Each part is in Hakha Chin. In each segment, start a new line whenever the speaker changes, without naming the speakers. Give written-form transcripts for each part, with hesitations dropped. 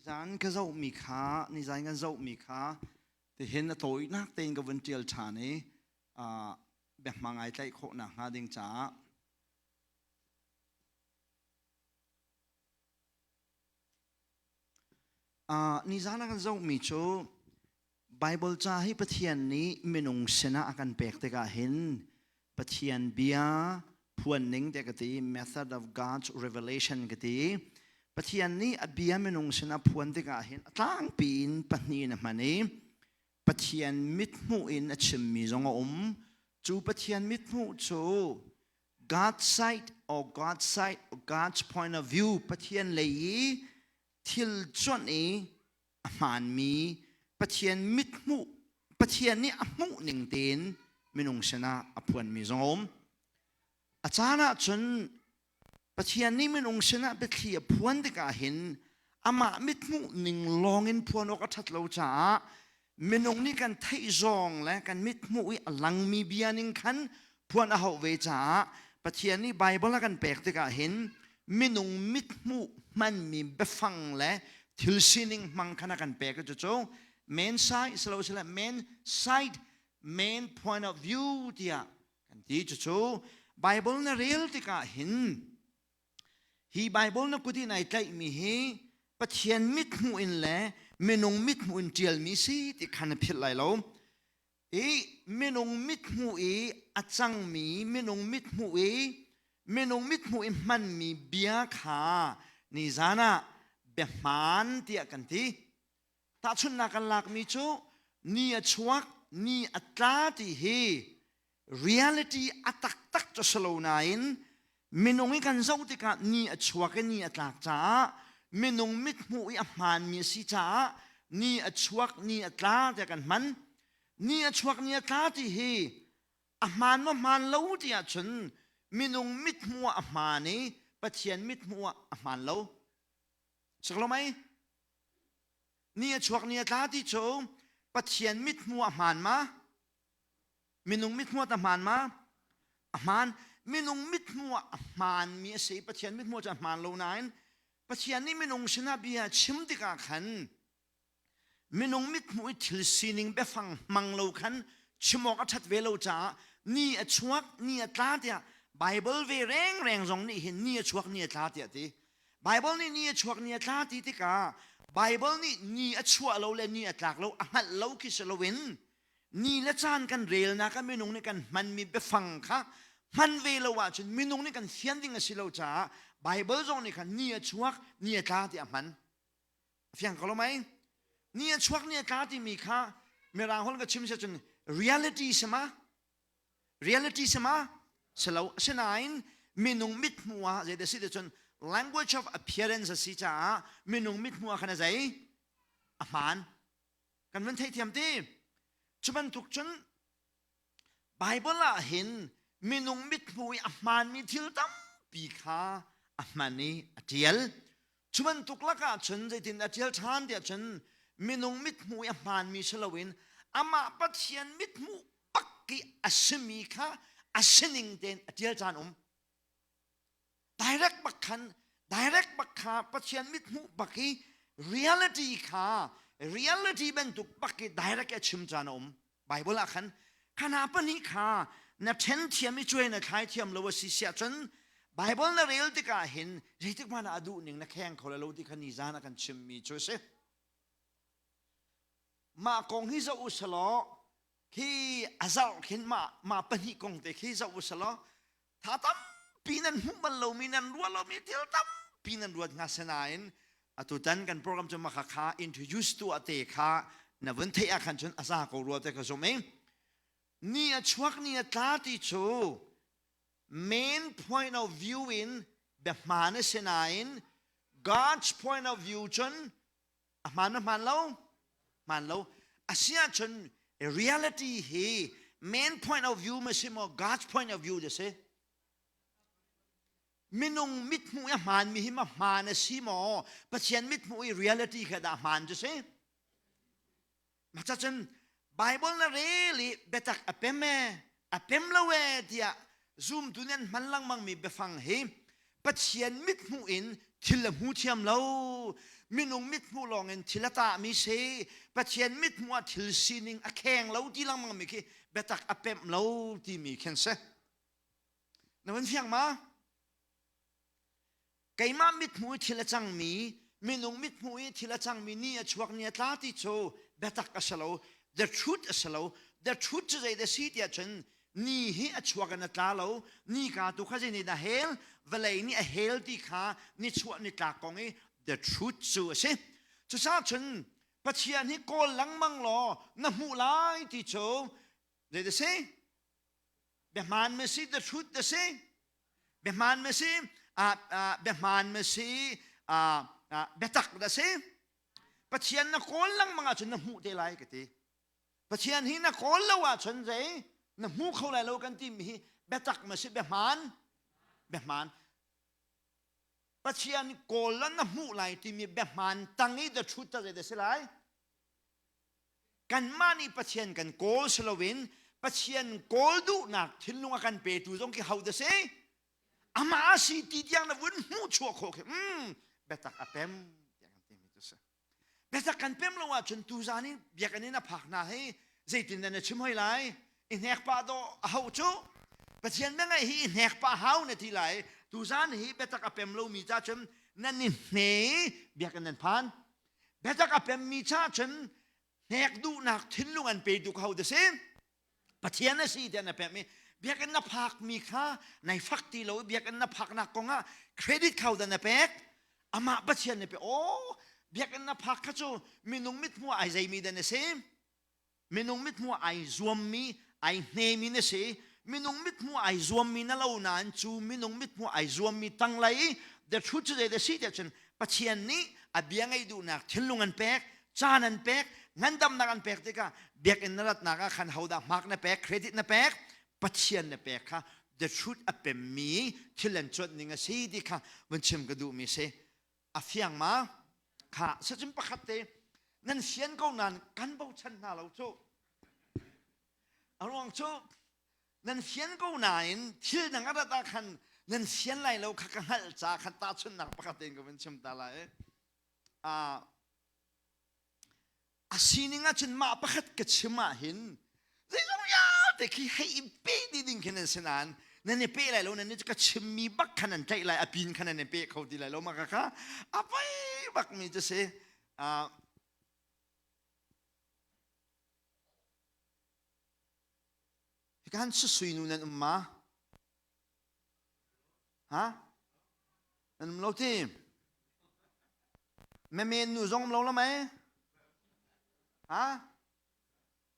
Nizan ka zohmi kha, nizan kan zohmi kha tihin a tawinak tein ka vun ṭial ṭhan i biahma ngai tlaih khawh nakhnga ding caah. Nizan ah kan zohmi cu Baibal ca hi Pathian nih minung sinah a kan pek tikah hin Pathian bia phuan ning tiah ka ti, method of God's revelation ka ti. Pathian nih a bia minung sinah phuan tikah hin a tlangpi in pahnih in a hman i Pathian mithmuh in a chimmi zong a um. Cu Pathian mithmuh cu God's sight or God's sight or God's point of view, Pathian lei i thil cuanh i a hmaanmi Pathian mithmuh Pathian nih a hmuh ning tein minung sinah a phuanmi zong a um. A caan ahcun Pathian nih minung sinah biathli a phuan tikah hin amah mithmuh ning lawngin phuan awk a ṭhat lo caah minung nih kan theih zawng le kan mithmuh i a langmi bia ning khan phuan a hauh ve caah Pathian nih Baibal a kan pek tikah hin minung mithmuh hmanmi biafang le thil sining hmang khan a kan pek. Cucu main side silo sile main side, main point of view tiah kan ti. Cucu Bible na rel tikah hin hi Bible na kut in ai tlaihmi hi Pathian mithmuh in le minung mithmuh in ṭialmi si ti khan na philh lai lo. I minung mithmuh i a cangmi, minung mithmuh i minung mithmuh i hmanmi bia kha nizan ah biahmaan tiah kan ti. Tahchunhnak kan lakmi cu ni a chuak, ni a tla ti hi reality a taktak cu si lo nain minung i kan zoh tikah ni a chuak i ni a tlak caah minung mithmuh i a hmaanmi a si caah ni a chuak, ni a tla tiah kan hman. Ni a chuak, ni a tla ti hi a hmaan maw hmaan lo ti ahcun minung mithmuh ah a hmaan i Pathian mithmuh ah a hmaan lo. Siklo mei? Ni a chuak, ni a tla ti cu Pathian mithmuh ah a hmaan ma? Minung mithmuh ah a hmaan ma? A hmaan. Minung mithmuh ah a hmaanmi a si. Pathian mithmuh cu a hmaan lo nain Pathian nih minung sinah bia chim tikah khan minung mithmuh i thil sining biafang hmang lo khan chim awk a ṭhat ve lo caah ni a chuak, ni a tla tiah Bible ve rengreng zong nih hin ni a chuak, ni a tla tiah ti. Bible nih ni a chuak, ni a tla ti tikah Bible nih ni a chuah lo le ni a tlak lo a hngalh lo khi si loin ni le caan kan relnak ah minung nih kan hmanmi biafang kha hman ve lo ahcun minung nih kan fian ding a si lo caah Bible zong nih khan ni a chuak, ni a tla tiah a hman. Fiang ko lo mei? Ni a chuak, ni a tla timi kha Mirang holh ka chim si cun reality si ma? Reality si ma? Si lo. Asinain minung mithmuh ah zei si cun language of appearance a si caah minung mithmuh ah khan a zei? A hmaan. Kan van theihthiam ti. Cu bantuk cun Bible ah hin minung mithmuh i a hmaanmi thil tampi kha a hman i a ṭial. Cu bantuk lakah cun zeitin a ṭial ṭhan tiah cun minung mithmuh i a hmaanmi si loin amah Pathian mithmuh bak i a simi kha a sining tein a ṭial caan um. Direct bak khan, direct bak kha Pathian mithmuh bak i reality kha, reality bantuk bak i direct a chim caan a um. Bible ah khan khana pahnih kha na ṭhen thiam i cuai na thlai thiam lo a si siah cun Bible na rel tikah hin zeitik hmanh ah a duh ning na kheng kho lo ti kha nizan a kan chimmi cu a si. Mah kong hi zoh u selaw khi a zarh khin mah mah pahnih kong te khi zoh u selaw tha tampi nan hmuh bal lomi, nan ruah lomi thil tampi nan ruat hnga. Sinain atutan kan program cu maka kha introduce tu ate kha na vun theih ah khan cun a za ko rua te ka zum i ni a chuak, ni a tla ti cu main point of view in biahmaan a si nain God's point of view cun a hmaan, a hmaan lo, hmaan lo. Asiahcun reality hi main point of view ma si maw, God's point of view da si? Minung mithmuh i a hmaan mi hi ma hmaan a si maw, Pathian mithmuh i reality kha dah hmaan cu si? Mah cun Bible na rel i biatak a pem e, a pem lo e tiah zumtu nih an hman lengmang mi biafang hi Pathian mithmuh in. Thil a hmu thiam lo. Minung mithmuh lawngin thil a tahmi si. Pathian mithmuh ah thil sining a kheng lo ti lengmang mi khi biatak a pemh lo timi khin si. Na van fiang ma? Keimah mithmuh i thil a cangmi, minung mithmuh i thil a cangmi ni a chuak ni a tla ti cu biatak a si lo. The truth a si lo. The truth cu zei dah si tiah cun ni hi a chuak in a tla lo. Nika tu kha zei nih dah hel? Vawlei nih a hel ti kha nichuah nitlak kong i the truth cu a si. Cucaah cun Pathian hi kawl lengmang law na hmuh lai ti cu zei dah si? Biahmaan ma si? The truth dah si? Biahmaan ma si? Biahmaan ma si? Biatak dah si? Pathian na kawl lengmang ahcun na hmuh te lai ka ti. Pathian hi na kawl lo ahcun zei na hmu kho lai lo kan timi hi biatak ma si biahmaan? Biahmaan. Pathian kawl la na hmuh lai timi biahmaan tang i the truth ta zei dah si lai? Kanmah nih Pathian kan kawl si loin Pathian kawl duhnak thinlung a kan petu zong khi ho dah si? Amah a si ti tiang na vun hmuh chuah khawh khi biatak a pem tiah kan timi cu si. Biatak kan pem lo ahcun tuzan i biakinn in a phak hna hi zeitin dah na chim hoi lai? I hnek pah dawh a hauh cu. Pathian bia ngaih hi i hnek pah hau na ti lai. Tuzan hi biatak a pem lomi ca cun nan i hne i biakinn nan phan. Biatak a pemmi ca cun hnek duhnak thinlung an petu kha ho dah si? Pathian a si tiah na pemh i biakinn na phakmi kha nai fak ti lo i biakinn na phaknak kong ah credit kha dah na pek? Amah Pathian na pe. Aw, biakinn na phak kha cu minung mithmuh ai zeimi dah na si? Minung mithmuh ai zuammi, ai hnemi na si. Minung mithmuh ai zuammi na lo nain cu minung mithmuh ai zuammi tanglei i the truth cu zei dah si tiah cun Pathian nih a bia ngaih duhnak thinlung an pek, caan an pek, ngandamnak an pek tikah biakinn na ratnak ah khan hodah hmak na pek, credit na pek, Pathian na pek kha the truth a pemmi thil an cuanh ning a si ti kha vun chim ka duhmi si. A fiang ma? Kha sacun pakhat te nan sian ko nain kan bochan hna lo cu. A ruang cu nan sian ko nain thil dang a rat ah khan nan sian lai lo kha ka hngalh ca khan tahchunhnak pakhat tein ka vun chim ta lai. A sining ahcun mah pakhat ka chim ah hin zeizong vialte khi hei i pe dih ding khin an si nain nan i pe lai lo, nan i ka chimmi bak khan nan tlaih lai, a pin khan nan i pe kho ti lai lo. Mah kha a poi bakmi cu si. Hika han susui nu nan um ma? Ha? Nan um lo ti? Memen nu zong um lo la mei? Ha?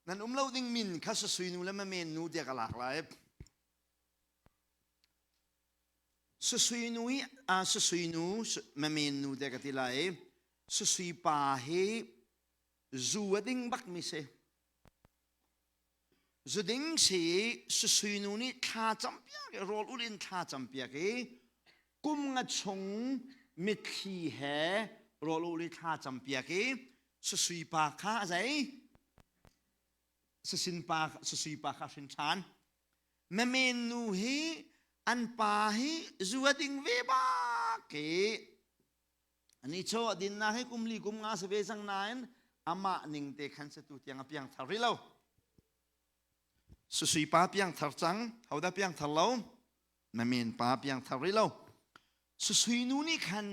Nan um lo ding min kha susui nu le memen nu tiah ka lak lai. Susui nu hi susui nu memen nu tiah ka ti lai. Susui pa hi zu a ding bak mi si. Zuding si susui nu nih thla campiak i rawl ul in thla campiak i kum nga chung mitthli he rawl ul i thla campiak i susui pa kha a zei sasin pa susui pa kha hrin ṭhan. Memen nu hi an pa hi zu a ding ve bak i Ani chaw a dinnak hi kum li kum nga si ve cang nain amah ning te khan si tu tiang a piangthar rih lo. Susui pa piangthar cang, hodah piangthar lo? Memen pa piangthar rih lo. Susui nu nih khan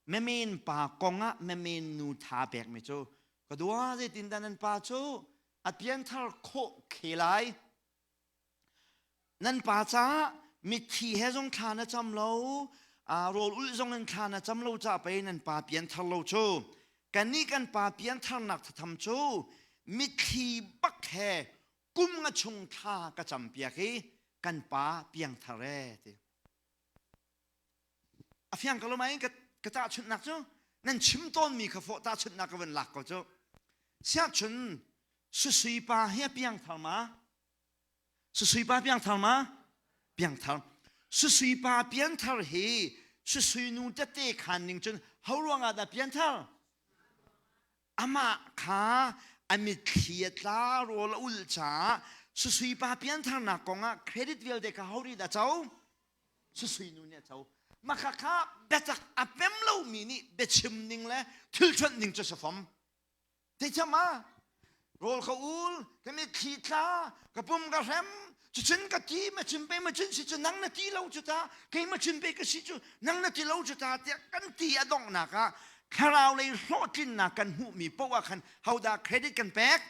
memen pa kong ah memen nu tha pek mi cu ka dua zeitin dah nan pa cu a pianthar khawh khe lai. Nan pa caah mitthli he zong thla na cam lo, rawl ulh zong in thla na cam lo caah pei nan pa pianthar lo cu. Kannih kan pa piantharnak thatham cu mitthli bak he kum nga chung thla ka campiak i kan pa piangthar ee ti. A fiang ko lo mai ka tahchunhnak cu nan chim tawnmi kha fawh tahchunhnak ka vun lak ko cu. Siahcun susui pa hi a piangthar ma? Susui pa piangthar ma? Piangthar. Susui pa pianthar hi susui nu tete khan ning cun ho ruangah dah pianthar? Amah kha a mitthli a tla, rawl a ulh caah susui pa piantharnak kongah credit vialte kha ho nih dah co? Susui nu nih a co. Mah kha biatak a pem lo. lomi nih biachim ning le thil chuanh ning cu si fom. Theithiam ah rawl ka ul, ka mitthli tla, ka pum ka hrem, cucun ka ti ma cun pe ma cun si cu nang na ti lo cu ta, kei ma cun pe ka si cu nang na ti lo cu ta tiah kan ti a donghnak ah thlarau lei hlawhtlinnak kan hmuhmi poah khan hodah credit kan pek?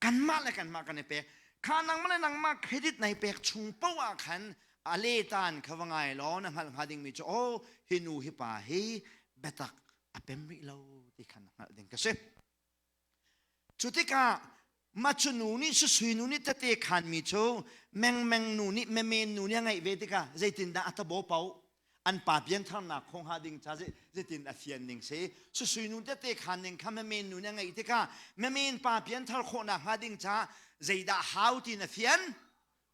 Kanmah le kanmah kan i pek. Kha nangmah le nangmah credit nai pek chung poah khan a letan kha va ngai law na hngalh hnga dingmi cu oh hi nu hi pa hi biatak a pem rih lo ti khan hngalh ding ka si. Cu tikah macu nu nih susui nu nih tete khanmi cu mengmeng nu nih memen nu nih a ngeih ve tikah zeitindah a tabo pau an pa piantharnak khong ha ding cha zeitin a fian ning si susui nu tete khan ning kha memen nu nih a ngeih tikah memen pa pianthar khawhnak hnga ding cha zeidah hau tin a fian?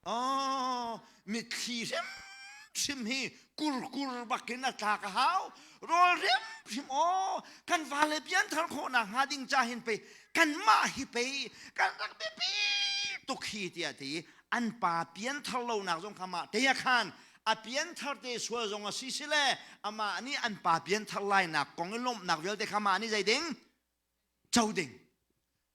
Oh, mitthli hrimhrim hi kurkur bakin a tlak a hau. Rawl hrimhrim aw, kan vale pianthar khawhnak hnga ding ca hin pei kanmah hi pei kan rak biapi tuk hi tiah ti an pa pianthar lonak zong kha mah te a khan a pianthar te sual zong a si sile amah nih an pa pianthar lainak kong i lawmhnak vialte kha mah nih zei ding co ding.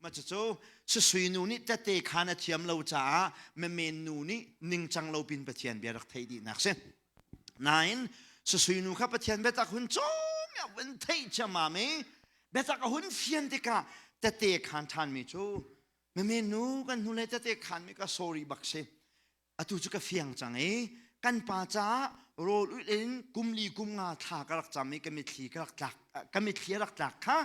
Mah cucu susui nu nih tete khan a thiam lo caah memen nu nih ningcang lo pin Pathian bia rak theih dihnak si. Nain susui nu kha Pathian biatak hun cawm ya vun theih ciammam i biatak a hun fian tikah tete khan ṭhanmi cu memen nu kan hnu le tete khan mi ka sorry bak si. Atu cu ka fiang cang i kan pa caah rawl ulh in kum li kum nga thla ka rak cam i ka mitthli ka rak tlak ka mitthli a rak tlak kha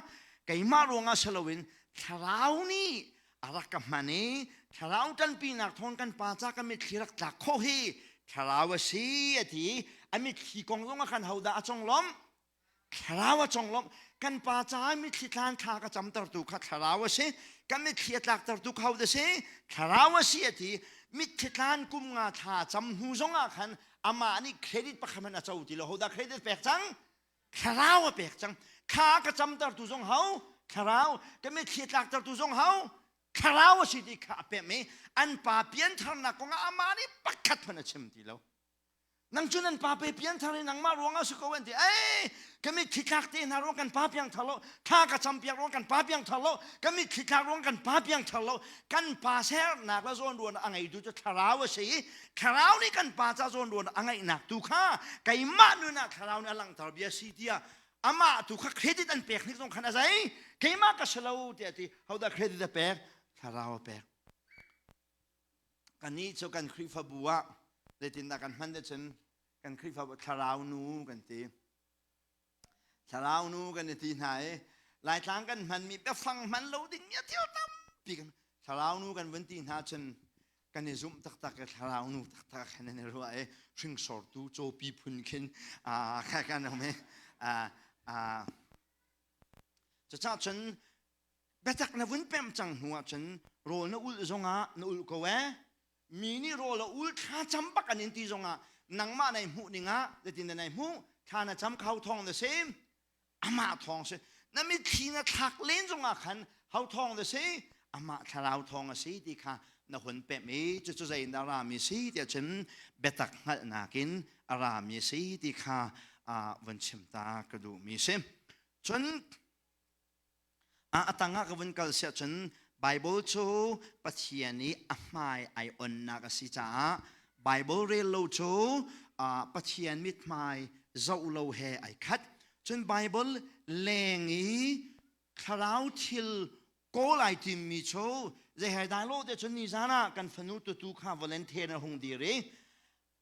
keimah ruangah si loin thlarau nih a rak ka hman i thlarau ṭanpinak thawng kan pa ca ka mitthli rak tlak khawh hi thlarau a si a ti. A mitthli kong zong ah khan hodah a conglawmh? Thlarau a conglawmh. Kan pa caah mitthli tlan thla ka camtertu kha thlarau a si. Kan mitthli a tlaktertu kha hodah si? Thlarau a si a ti. Mitthli tlan kum nga thla cam hnu zongah khan amah nih credit pakhat hmanh a co ti lo. Hodah credit pek cang? Thlarau a pek cang. Thla ka camtertu zong ho? Thlarau. Ka mitthli a tlaktertu zong ho? Thlarau a si ti kha a pemh i an pa piantharnak kongah amah nih pakhat hmanh a chim ti lo. Nang cu nan pa pe pianthar i nangmah ruangah si ko an ti. Ei, ka mitthli tlak te hna ruang kan pa piangthar lo, thla ka cam piak ruang kan pa piangthar lo, ka mitthli tlak ruang kan pa piangthar lo. Kan pa sernak le zawn ruan a ngeitu cu thlarau a si i thlarau nih kan pa ca zawn ruan a ngeihnak tu kha keimah nun ah thlarau nih a langhter bia si tiah amah tu kha credit an pek hnik zong khan a zei keimah ka si lo tiah ti. Hodah credit a pek? Thlarau a pek. Kannih cu kan Khrihfabu ah zeitindah kan hman cun kan Khrihfabu thlarau nu kan ti. Thlarau nu kan i ti hna i Laitlang kan hmanmi biafang hman lo ding mi a thil tampi kan thlarau nu kan vun ti hna cun kan i zumh taktak i thlarau nu taktak khan an i ruah i hringsortu cawpi phun khin kha kan um i cucah cun Biatak na vun pemh cang hnu ahcun rawl na ulh zongah na ulh ko ee. Mi nih rawl a ul thla cam bak an in ti zongah nangmah nai hmuh ning ah zeitin na nai hmuh thla na cam kho thawng na si amah thawng si na mitthli na thlak len zongah khan ho thawng na si amah thlarau thawng a si ti kha na hun pemh i cucu zei in dah rami si tiah cun biatak hngalhnak in a rami si ti kha vun chim ta ka duhmi si. Cun A tangah ka vun kal siah cun Bible cu Pathian i a hmai ai onnak a si caah Bible rel lo cu Pathian mithmai zoh lo he ai khat. Cun Bible leng i thlarau thil kawl ai timmi cu zei hai dai lo te cun nizan ah kan fanu tutu kha volunteer a hung dir i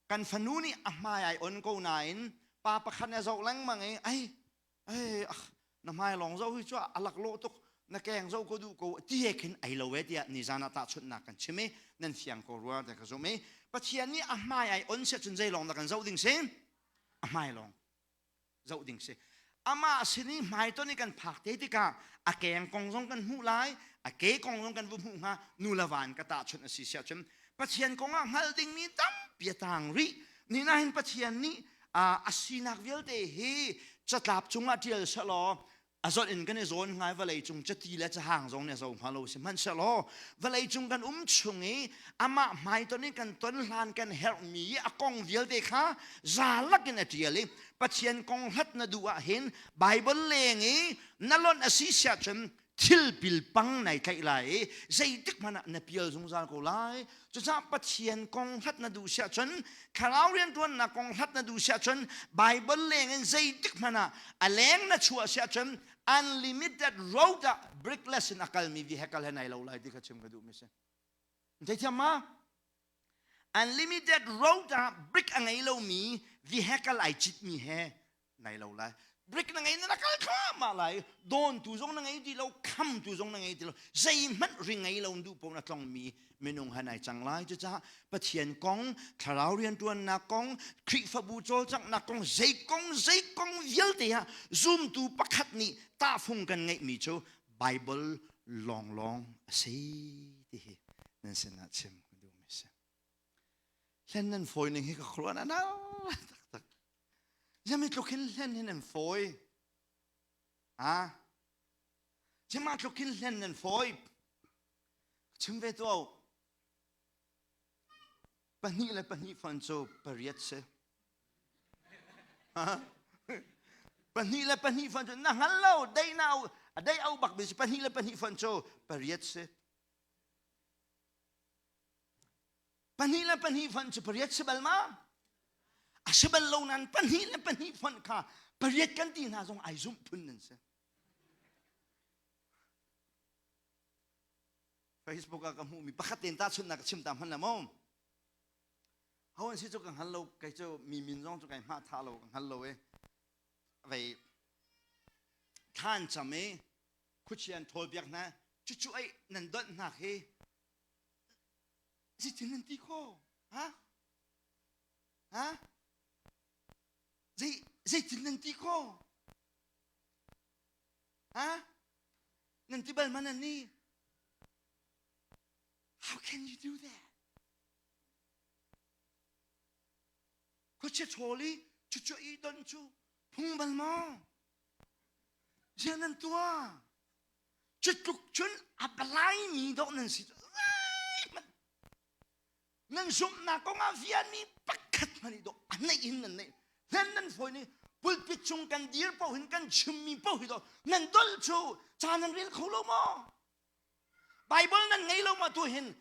kan fanu nih a hmai ai on ko nain pa pakhat nih a zoh lengmang i ai Ei, na hmai lawng zoh hi cu a laklawh tuk na keng zoh ko duh ko ti he khin ai lo e tiah nizan ah tahchunhnak kan chim i nan fiang ko rua te ka zum i Pathian nih a hmai ai on sia cun zei lawng dah kan zoh ding si? A hmai lawng zoh ding si. Amah sin i hmai ton i kan phak te tikah a keng kong zong kan hmuh lai, a ke kong zong kan va hmuh hnga. Nu le van ka tahchunh a si siah cun Pathian kong ah hngalh dingmi tampi a tang rih. Ni nahin Pathian nih a sinak vialte hi catlap cungah ṭial sehlaw. A zawt in kan i zawn ngai vawlei cung cati le cahang zong nih a zo hnga lo sihmanhsehlaw vawlei cung kan um chung i amah hmaiton in kan ton hlan kan herhmi a kong vialte kha zalak in a ṭial i Pathian kong hlat na duh ah hin Bible leng i na lonh a si siah cun thil pilpang nai tlaih lai i zeitik hmanh ah na pial zungzal ko lai. Cucaah Pathian kong hlat na duh siah cun thlarau rianṭuannak kong hlat na duh siah cun Bible leng in zeitik hmanh ah a leng na chuah siah cun unlimited road ah brickless in a kalmi vehicle he nai lo lai ti kha chim ka duhmi si. Theithiam ma? Unlimited road ah brick a ngei lomi vehicle ai citmi he nai lo lai brick na ngei na kal thluahmah lai dawntu zong na ngei ti lo khamtu zong na ngei ti lo zeihmanh ri ngei lo duh paoh na tlongmi minung han ai cang lai cucaah Pathian kong thlarau rianṭuannak kong Khrihfabu cawlcanghnak kong zei kong zei kong vialte ah zumtu pakhat nih tahfung kan ngeihmi cu Bible lawnglawng a si ti hi nan sinah chim ka duhmi si hlen nan fawi ning hi ka khuaruah na taktak Ziami tluk hin hlen hin an fawi. Ha? Zima tluk hin hlen nan fawi. Chim ve tuah. Pahnih le pahnih fon cu pariat si. Ha? Pahnih le pahnih fon cu na hngal lo dei na au dei au bak bi si pahnih le pahnih fon cu pariat si. Pahnih le pahnih fonh cu pariat si bal ma? A si bal lo nain pahnih le pahnih fonh kha pariat kan ti hna zong ai zumh phun nan si. Facebook ah ka hmuhmi pakhat tein tahchunhnak ka chim ta hman la maw? Ho an si cu ka hngal lo, kei cu mi min zong cu kai hma tha lo ka hngal lo e. Vei thlan cam i khuchian thawl biak hna cucu ei nan donh hnak hi Zeitin nan ti kho? Ha? Ha? Zei zeitin nan ti kho? Ha? Nan ti bal man ni? How can you do that? Khuachia chawl i cucu i don cu phung bal maw? Ziah nan tuah? Cutluk cun a palaimi dawh nan si zeihmanh nan zumhnak kongah vialmi pakhat hmanh i dawh a neih in nan neih hlen nan fawi ni pulpit chung kan dir paoh hin kan chimmi paoh hi dawh nan dolh cu ca nan rel kho lo maw Bible nan ngei lo maw tu hin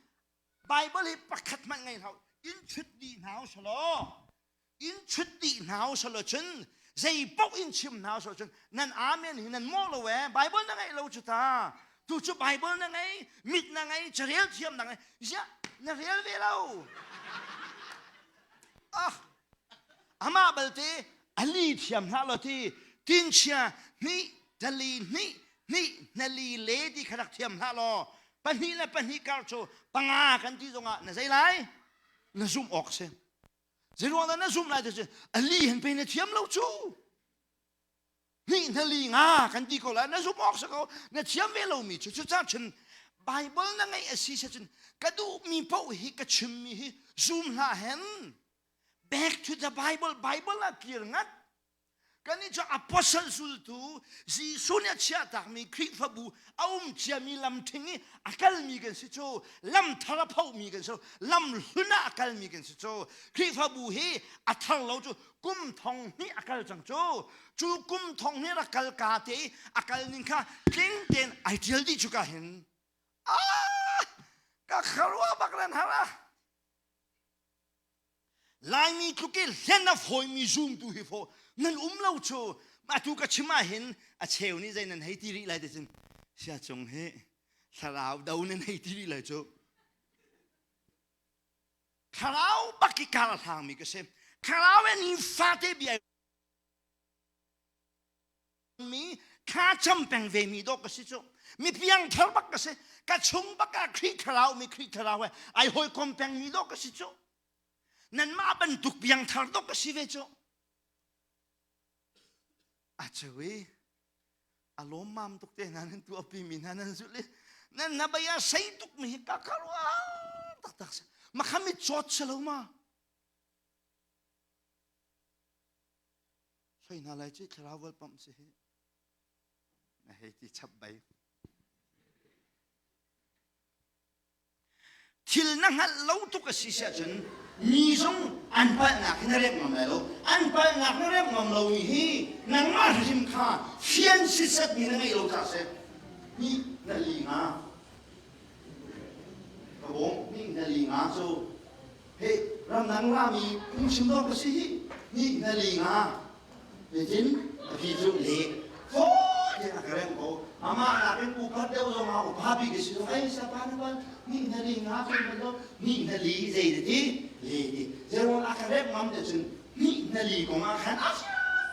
Bible hi pakhat hmanh ngei hlah in chut dih hna usalaw in chut dih hna usalaw cun zei paoh in chim hna usalaw cun nan amen hi nan mawh lo ee Bible na ngeih lo cu ta tu cu Bible na ngei mit na ngei carel thiam na ngei ziah na rel ve lo ah amah balte ali thiam hlah lo ti tinchia hnih tali hnih hnih hnali le ti kha rak thiam hlah law pahnih le pahnih kar cu panga kan ti zongah na zei lai na zumh awk si Zeiruang dah na zumh lai ti cu ali han pe na thiam lo cu. Hnih na li nga kan ti ko lai na zumh awk si ko na thiam ve lomi cu cucaah cun Bible na ngeih a si cun ka duhmi paoh hi ka chimmi hi zum hlah hen back to the Bible Bible ah kir ngat Kannih cu apostle zultu Jesuh nih a chiahtakmi Khrihfabu a um ciami lam ṭhing i a kalmi kan si cu lam thar a phomi kan si lam hlun ah a kalmi kan si cu Khrihfabu hi a thar lo cu kum thong hnih a kal cang cu cu kum thong hnih rak kal ka te i a kal ning kha tling tein ai ṭial dih cu ka hin ah ka kharua bak ran har ah Laimi tluk i hlen a fawimi zumtu hi fo nan um lo cu atu ka chim ah hin a cheu nih zei nan hei ti rih lai ti cun sia cung hi thlarau do nan hei ti rih lai cu thlarau bak i kar a hlangmi ka si thlarau in ni fate bia mi thla cam peng ve mi dawh ka si cu mi piang thar bak ka si ka chung bak ah Khrih thlarau mi Khrih thlarau he ai hawikom peng mi dawh ka si cu nanmah bantuk piang thar dawh ka si ve cu a cu i a lawm mam tuk te hna nan tu api mi hna nan zulh i nan na baya sei tuk mi hi ka kharua taktak si ma khami chawt si lo ma Soi hna lai cu thlarau volpamh si hi. hei ti chap bai. Thil na hngalh lo tuk a si siah cun mi zong an palhnak hi na remh ngam lai lo. An palhnak na remh ngam lomi hi nangmah hrim kha fian sitsetmi na ngeih lo caah si. Ni na li nga. Ka bawm ni na li nga cu he ramdang rami phungchim dawh ka si hi ni na li nga. Nitin a phi cu le fawi tein a ka rem ko. Amah nakin upat deuh zong ah upa bik a si zong ei sapa na bal ni na li nga cu bal lo ni na li zei na ti le ti zeruang a ka rem ngam te cun ni na li kong ah khan a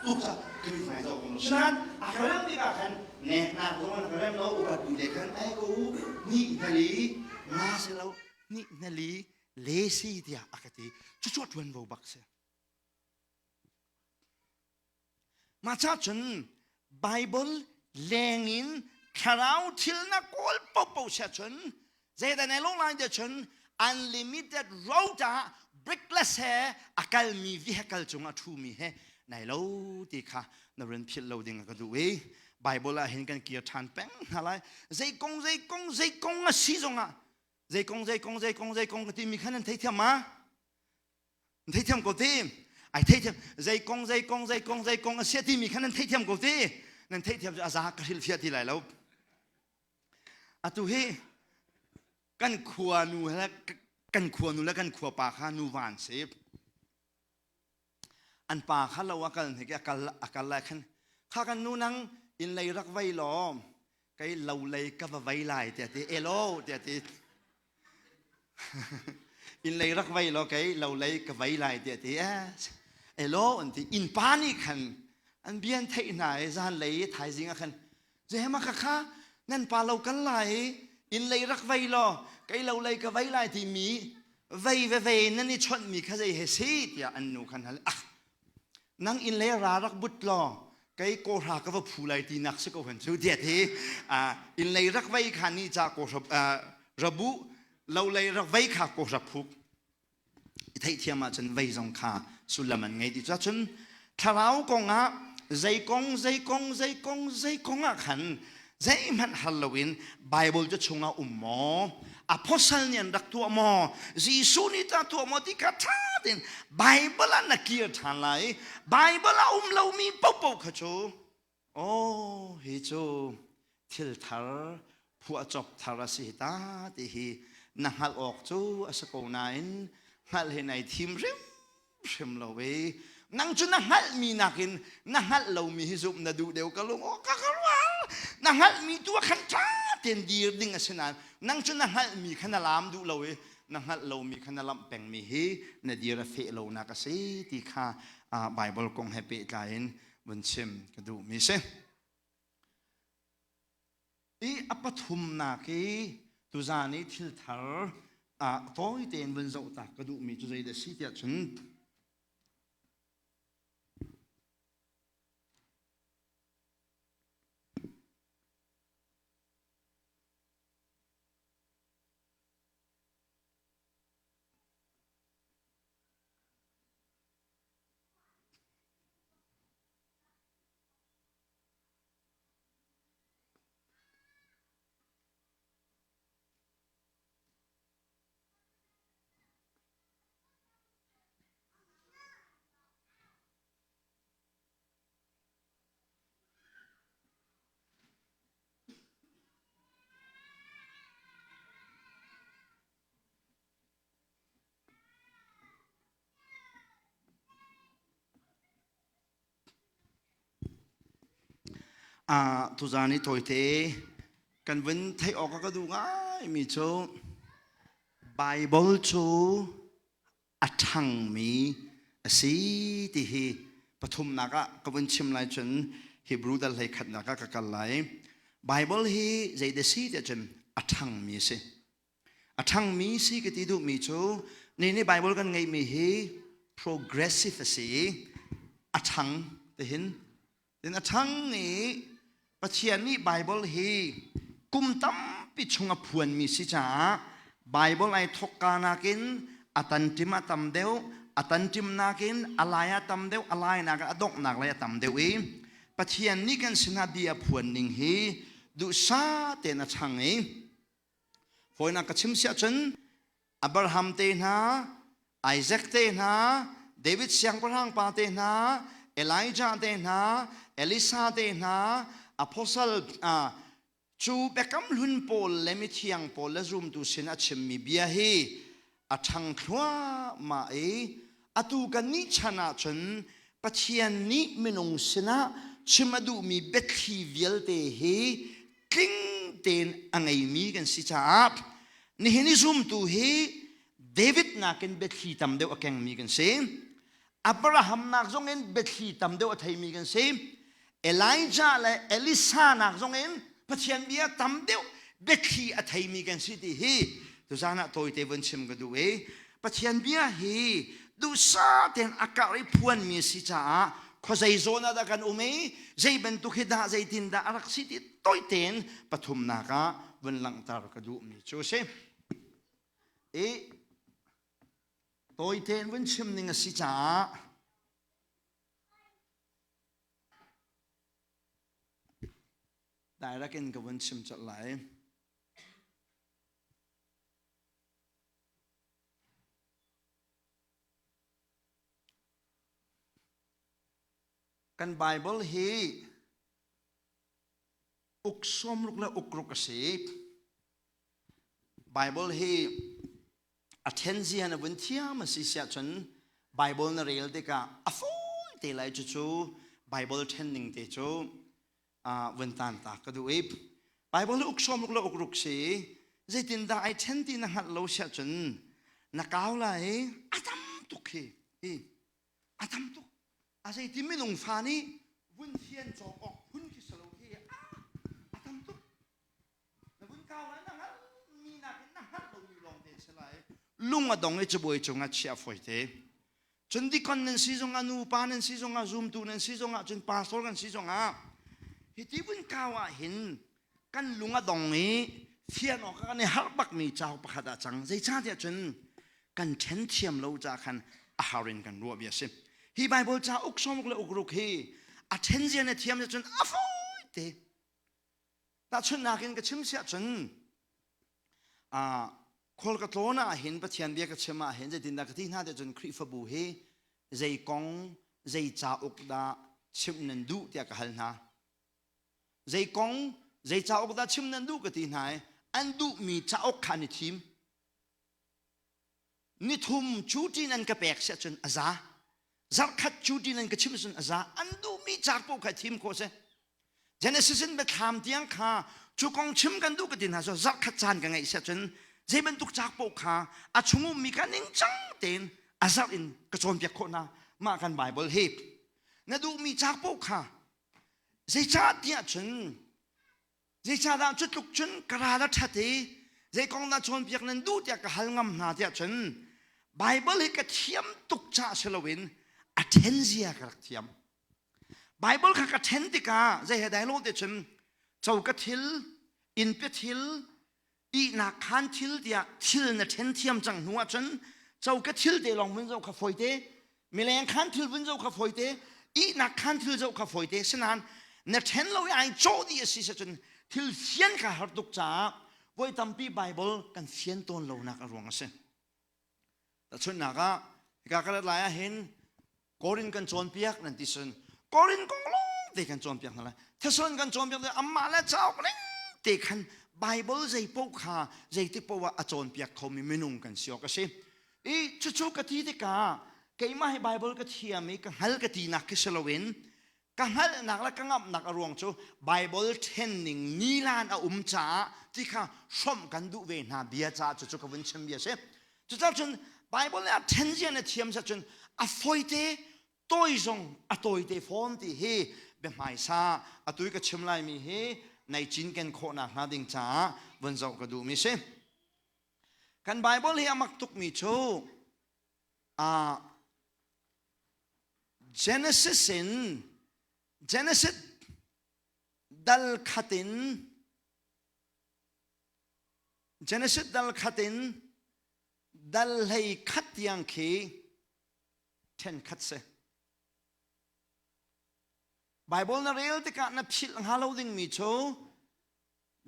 tuk ca ka mit hmai zoh kong lo sinain a ka rem tikah khan neknak zong an ka rem lo upat bu te khan ai ko ni na li nga si lo ni na li le si tiah a ka ti cucu ṭuanvo bak si. Mah ca cun Bible lengin thlarau thil na kawl paohpaoh siah cun zeidah na lawh lai tiah cun unlimited road ah brickless he a kalmi vehicle cungah ṭhumi he nai lo ti kha na run philh lo ding ka duh i Bible ah hin kan kir ṭhan peng hna lai. Zei kong zei kong zei kong a si zongah zei kong zei kong zei kong zei kong ka timi kha nan theithiam ma? Theithiam ko ti. Ai theithiam zei kong zei kong zei kong zei kong a sia timi kha nan theithiam ko ti. Nan theithiam cu a za ka hrilhfiah ti lai lo. Atu hi kan khua nu le kan khua nu le kan khua pa kha nuva an si. An pa kha lo a kal hnik a kal a kal lai khan kha kan nu nang inn lei rak vei law kei lo lei ka va vei lai tiah ti elo tiah ti inn lei rak vei law kei lo lei ka vei lai tiah ti elo an ti inn pa nih khan an bia an theih hna i zan lei i thaizing ah khan zehma kha kha nan pa lo kal lai i inn lei rak vei law kei lo lei ka vei lai timi vei ve ve nan i chawnhmi kha zei he si tiah an nu khan hal ah nang inn lei ra rak but law kei kawhra ka va phu lai ti nak si ko hen cu tiah ti inn lei rak vei kha ni ca kawhra rabu lo lei rak vei kha kawhra phuk i theihthiam ahcun vei zong kha sullam an ngei ti cun thlarau kong ah zei kong zei kong zei kong zei kong ah khan zeihmanh hal loin Bible cu chungah um maw apostle nih an rak tuah maw Jesuh nih ta tuah maw ti kha ṭha tein Bible ah na kir ṭhan lai Bible ah um lomi paohpaoh kha cu oh hi cu thil thar phuahcop thar a si ta ti hi na hngalh awk cu a si ko nain hngalh hi nai thim hrim hrim lo e nang cu na hngalhmi nakin na hngalh lomi hi zumh na duh deuh ka lung aw ka ka rual na hngalhmi tu ah khan ṭha tein dir ding a si nain nang cu na hngalhmi kha na laam duh lo i na hngalh lomi kha na lamh pengmi hi na dir a feh lonak a si ti kha Bible kong he pehtlai in vun chim ka duhmi si. I a pathumnak i tuzan i thil thar tawi tein vun zoh ta ka duhmi cu zeidah si tiah cun Tuzaan i tawite kan vun theih awk a ka duh ngaimi cu Baibal cu a ṭhangmi a si ti hi pathumnak ah ka vun chim lai cun Hebrew dal hlei khatnak ah ka kal lai. Baibal hi zeidah si tiah cun a ṭhangmi a si. A ṭhangmi si ka ti duhmi cu ni nih Baibal kan ngeihmi hi progressive a si i a ṭhang tihin tin a ṭhang i Pathian nih Baibal hi kum tampi chung a phuanmi si caah Baibal ai thawkka nakin a tanṭim a tam deuh a tanṭim nakin a lai a tam deuh a lai nakin a donghnak lei a tam deuh i. Pathian nih kan sinah bia phuan ning hi duhsah tein a chang i fawinak ka chim siah cun Abraham te hna, Isaac te hna, David siangpahrang pa te hna, Elijah te hna, Elisa te hna, apostle cu biakam hlun pawl le mithiang pawl le zumtu sin a chimmi bia hi a ṭhang thluahmah i atu kan nih chan ahcun Pathian nih minung sinah chim a duhmi biathli vialte hi tling tein a ngeimi kan si caah nihin i zumtu hi David nakin biathli tam deuh a kengmi kan si. Abraham nak zong in biathli tam deuh a theimi kan si. Elijah le Elisa nak zong in Pathian bia tam deuh biathli a theimi kan si ti hi tuzan ah tawite vun chim ka duh i Pathian bia hi duhsah tein a karh i phuanmi a si caah khuazei zawn ah dah kan um i zei bantuk hi dah zeitin dah a rak si ti tawi tein pathumnak ah vun langhter ka duhmi cu a si. I tawi tein vun chim ning a si caah Direct in ka vun chim colh lai. Kan Bible hi uk sawmruk le ukruk a si. Bible hi a ṭhen zia na vun thiam a si siah cun Bible na rel tikah a fawi te lai cucu Bible ṭhen ning te cu vun tan ta ka duh i Bible hi uk sawmruk le uk ruk si zeitindah ai ṭhen ti na hngalh lo siah cun na kau lai a tam tuk hi hi a tam tuk a zeiti minung fa nih vun thian cawk awk phun khi salo khi a tam tuk Na vun kau lai na hngalh mi nakin na hngalh lomi lawng te si lai. Lung a dong i cabuai cungah chiah fawi te. Cun dikon nan si zongah nupa nan si zongah zumtu nan si zongah cun pastor kan si zongah hiti vun kau ah hin kan lung a dong i fian awk kan i harh bakmi cauk pakhat ah cang. Zeicahtiah cun kan ṭhen thiam lo ca khan a har in kan ruah bia si. Hi Bible cauk sawmuk le ukruk hi a ṭhen zia na thiam cun a fawi te. Tahchunhnak in ka chim siah cun khual ka tlawn ah hin Pathian bia ka chim ah hin zeitindah ka ti hna tiah cun Khrihfabu hi zei kong zei cauk dah chimh nan duh tiah ka hal hna. Zei kong zei cauk dah chim nan duh ka ti hna i an duhmi cauk kha an i thim. Nithum cuti nan ka pek siah cun a za. Zarhkhat cuti nan ka chimh cun a za. An duhmi cauk paoh kha thim khawh si. Genesis in biathlam tiang kha cu kong chim kan duh ka ti hna cu zarhkhat caan ka ngeih siah cun zei bantuk cauk paoh kha a chung ummi kha ningcang tein a zarh in ka cawnpiak khawh hna. Mah kan Bible hi na duhmi cauk paoh kha zeicah tiah cun Zeicahdah cu tluk cun ka ral a ṭhat i zei kong dah cawnpiak nan duh tiah ka hal ngam hna tiah cun Baibal hi ka thiam tuk caah si loin a ṭhen zia ka rak thiam. Baibal kha ka ṭhen tikah zei he dai lo te cun coka thil, innpi thil, ihnak khaan thil tiah thil na ṭhen thiam cang hnu ahcun coka thil te lawng vun zoh kha fawi te mileng khan thil vun zoh kha fawi te ihnak khan thil zoh kha fawi te sinain na ṭhen lo i ai cawh dih a si cun thil fian kha har tuk caah voi tampi Bible kan fian tawn lonak a ruang a si. Tahchunhnak ah hika ka rat lai ah hin Korin kan cawnpiak nan ti cun Korin kong lawng te kan cawnpiak hna lai. Thessalon kan cawnpiak te amah le cauk ning te khan Bible zei paoh kha zeitik paoh ah a cawnpiak khomi minung kan si awk a si. I cucu ka ti tikah keimah hi Bible ka thiam i ka hngal ka tinak khi si loin ka hngalhnak le ka ngamhnak a ruang cu Bible ṭhenning nilan a um caah ti kha hrawmh kan duh ve hna bia caah cucu ka vun chim bia si. Cucaah cun Bible nih a ṭhen zia na thiam cun a fawite tawi zong a tawite fawn ti hi biahmaisa atu i ka chim laimi hi nai cinken khawhnak hnga ding caah vun zoh ka duhmi si. Kan Bible hi a mak tukmi cu Genesis in Genesis dal khat in Genesis dal khat in dal hlei khat tiang khi then khat si. Bible na rel tikah na philh hnga lo dingmi cu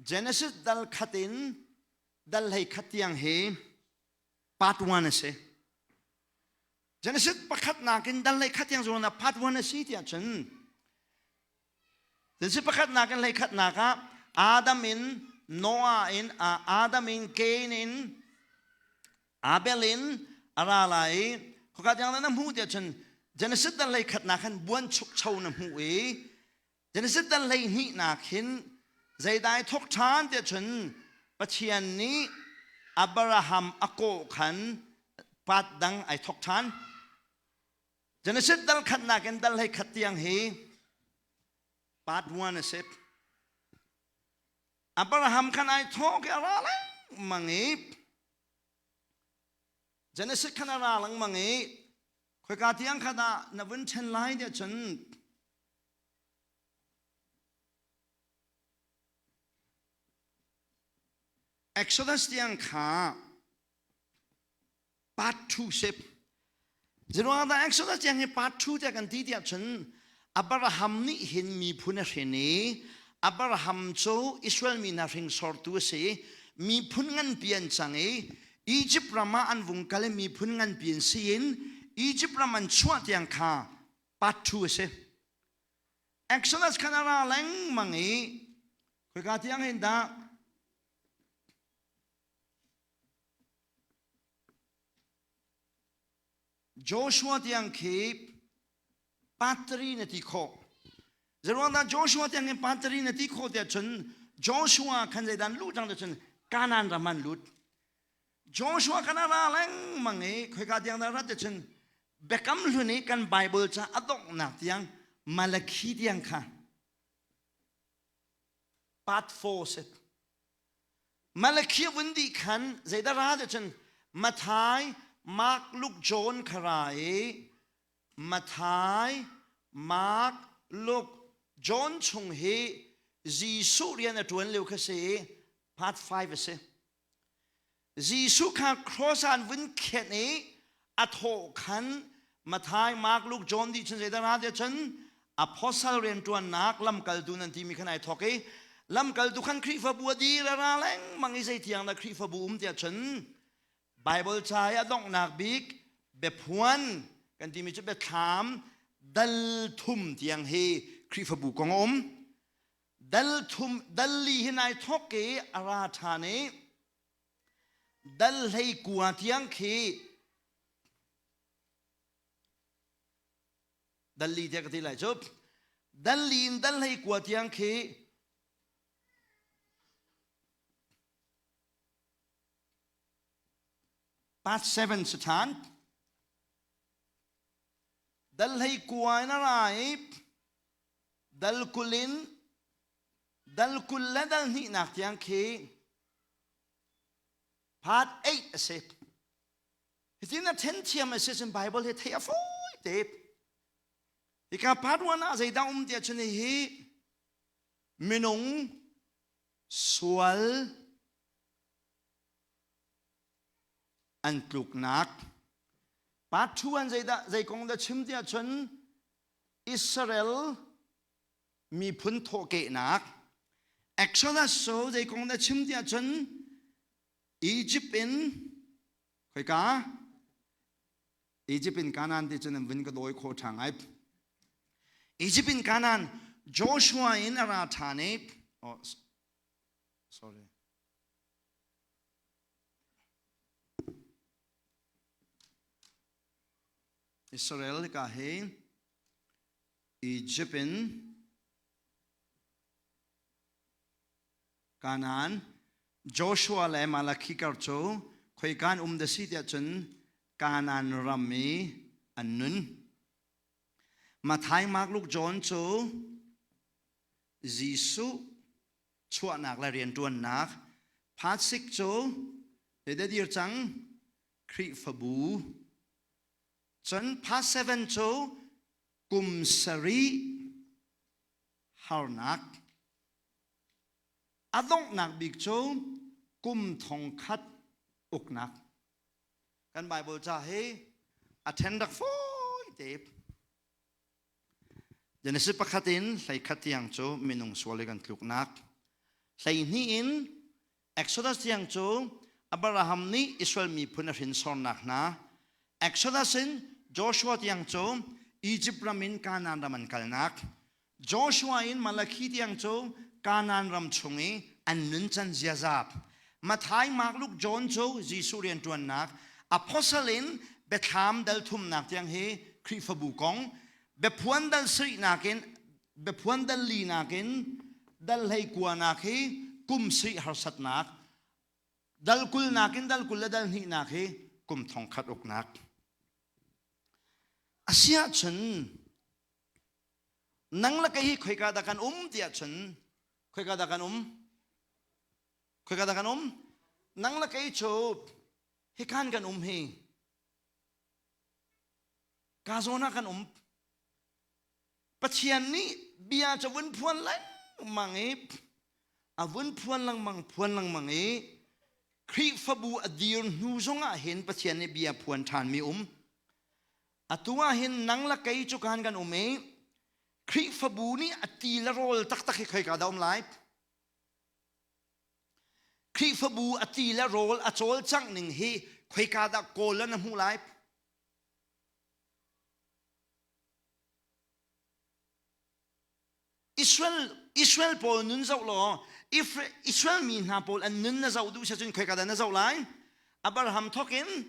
Genesis dal khat in dal hlei khat tiang hi part 1 a si. Genesis pakhatnak in dal hlei khat tiang zong na part 1 a si tiah cun Genesis pakhatnak in hlei khatnak ah Adam in Noah in Adam in Cain in Abel in a ra lai i khoka tiang na hmuh tiah cun Genesis dal hlei khatnak khan buan chukcho na hmuh i Genesis dal 12nak hin zeidai thawk ṭhan tiah cun Pathian nih Abraham a kawh khan pat dang ai thawk ṭhan. Genesis dal khatnak in dal hlei khat tiang hi part 1 a si. Abraham khan ai thawk i a ra lengmang i Genesis khan a ra lengmang i khoika tiang kha dah na vun ṭhen lai tiah cun Exodus tiang kha part 2 sip. Zeruang dah Exodus tiang hi part 2 tiah kan ti tiah cun Abraham nih hin miphun a hrin i Abraham cu Israel mi hna hringsortu a si. Miphun nganpi an cang i Egypt ram ah an vung kal i miphun nganpi an si in Egypt ram an chuah tiang kha part 2 a si. Exodus khan a ra lengmang i khoika tiang hin dah Joshua tiang khi patri na ti khawh. Zeruang dah Joshua tiang hin patri na ti khawh tiah cun Joshua khan zeidan lut cang cun Kanaan ram an lut. Joshua kan a ra lengmang i khoika tiang dah rat cun Biakam hlun i kan Bible ca a donghnak tiang Malakhi tiang kha part 4 si. Malakhi vun dih khan zeidah ra ti cun Mathai, Mark, Luke, John kha ra i Mathai, Mark, Luke, John chung hi Jesuh rian a ṭuan lio kha si i part 5 a si. Jesuh kha cross ah an vun khenh i a thawh khan Mathai, Mark, Luke, John dih cun zeidah ra tiah cun apostle rianṭuannak lamkaltu nan timi khan ai thawk i lamkaltu khan Khrihfabu a dir a ra lengmang i zeitiang dah Khrihfabu um tiah cun Bible ca i a donghnak bik biaphuan kan timi cu biathlam dal thum tiang hi Khrihfabu kong a um. Dal thum dal li hi nai thawk i a ra ṭhan i dal hlei kua tiang khi dal li tiah ka ti lai cu dal li in dal hlei kua tiang khi part 7 si ṭhan dal hlei kua in a ra i Dal 20 in dal 20 le dal hnihnak tiang khi part 8 a si. Hitin na then thiam a si cun Bible hi theih a fawi te. Hika part 1 ah zeidah um tiah cun hi minung sual an tluknak part 2 an zeidah zei kong dah chim tiah cun Israel miphun thawhkehnak Exodus cu zei kong dah chim tiah cun Egypt in khoika Egypt in Canaan ti cun an vun ka dawi khawh ṭha ngai Egypt in Canaan Joshua in a ra ṭhan i oh sorry Israel ka hi Egypt in Kanaan Joshua le Malakhi kar cu khoikan um da si tiah cun Kanaan ram i an nun. Mathai, Mark, Luke, John cu Jesuh chuahnak le rianṭuannak Phasik cu zeidah dir cang Khrihfabu Cun part 7 cu kum sarih harnak. A donghnak bik cu kum thongkhat uknak. Kan Bible ca hi a then rak fawi te. Genesis pakhat in 11 tiang cu minung sual i kan tluknak. 12 in Exodus tiang cu Abraham nih Israel miphun a hrinsornak hna. Exodus in Joshua tiang cu Egypt ram in Kanaan ram an kalnak. Joshua in Malakhi tiang cu Kanaan ram chung i an nuncan ziaza. Matthai, Mark, Luke, John cu Jesuh rianṭuannak. Apostle in Biathlam dal thumnak tiang hi Khrihfabu kong. Biaphuan dal sarihnak in biaphuan dal linak in dal hlei kuanak hi kum sarih harsatnak dal kulnak in dal 20 le dal hnihnak hi kum thong khat uknak. Asiahcun nang le kei hi khoika dah kan um tiah cun khoika dah kan um? Khoika dah kan um? Nang le kei cu hikan kan um hi. Ka zawn ah kan um. Pathian nih bia cu vun phuan lengmang i a vun phuan lengmang phuan lengmang i Khrihfabu a dir hnu zongah hin Pathian nih bia phuan ṭhanmi um. Atu ah hin nang le kei cu kan kan um i Khrihfabu nih a ti le rawl taktak hi khoika dah um lai? Khrihfabu a ti le rawl a cawlcangh ning hi khoika dah kawl na hmuh lai? Israel Israel pawl nun zoh law Israel mi hna pawl an nun na zoh duh si cun khoika dah na zoh lai? Abraham thawk in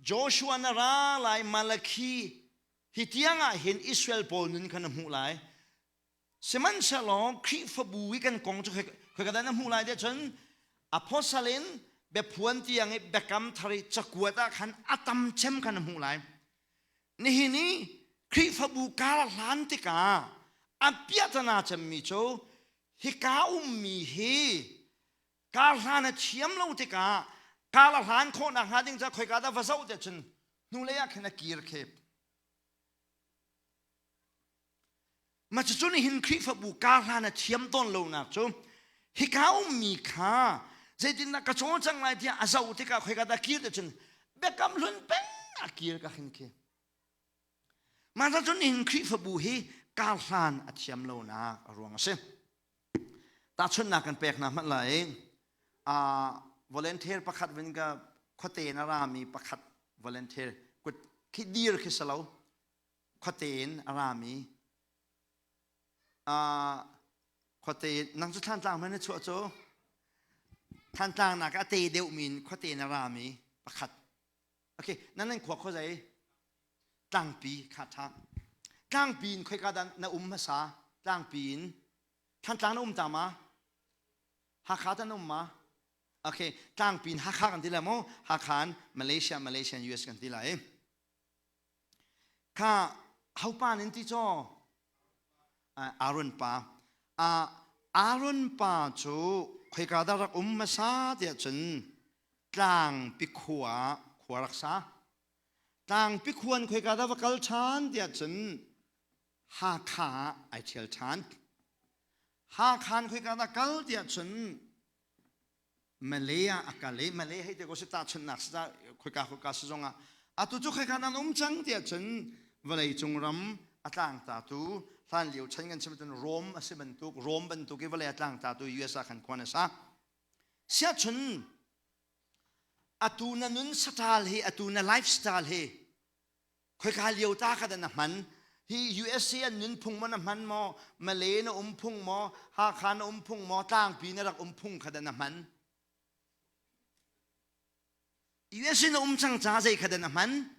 Joshua na ra lai Malakhi hi tiang ah hin Israel pawl nun kha na hmuh lai. Sihmanhsehlaw Khrihfabu i kan kong cu khoika dah na hmuh lai tiah cun apostle in biaphuan tiang i biakam thar i cakuat ah khan a tam cem kha na hmuh lai. Nihin i Khrihfabu kar hlan tikah a piahtana cemmi cu hika ummi hi kar hlan a thiam lo tikah kar a hlan khawhnak hnga ding ca khoika dah va zoh tiah cun hnulei ah khin a kir khep. Mah cucu nihin Khrihfabu kar hlan a thiam tawn lonak cu hika ummi kha zeitindah ka cawlcang lai tiah a zoh tikah khoika dah kir ti cun biakam hlun peng a kir ka hin khi. Mah cu nihin Khrihfabu hi kar hlan a thiam lonak a ruang a si. Tahchunhnak kan pek hna hmanh lai. Uh, volunteer pakhat vin ka khuate in a rami pakhat volunteer kut khi dir khi salo khuate in a rami khuate nang cu Thlantlang hmanh na chuah cu Thlantlang nak a te deuh min khuate in a rami pakhat okay nan nan khua khuazei tlangpi kha tha tlangpi in khoika dah na um hmasa tlangpi in Thlantlang na um ta ma Hakha ta na um ma okay tlangpi in Hakha kan ti lai mu Hakha in Malaysia Malaysia in US kan ti lai Kha hopa nan ti caw? Aaron pa. Aaron pa cu khoika dah rak um hmasa tiah cun tlangpi khua khua rak sa. Tlangpi khua in khoika dah va kal ṭhan tiah cun Hakha ah ai ṭhial ṭhan. Hakha in khoika dah kal tiah cun Malay ah a kal i Malay hei te ko si tahchunhnak si khoika khoika si zong ah atu cu khoika nan um cang tiah cun vawlei cung ram a tlangtatu hlan lio chan kan chim cun Rome a si bantuk Rome bantuk i vawlei a tlangtatu US ah khan khuan a sa siahcun atu na nun style hi atu na lifestyle hi Khoika lio ta kha dah na hman? Hi USA an nunphung maw na hman maw? Malay na um phung maw? Hakha na um phung maw? Tlangpi na rak um phung kha dah na hman? USA na um cang ca zei kha dah na hman?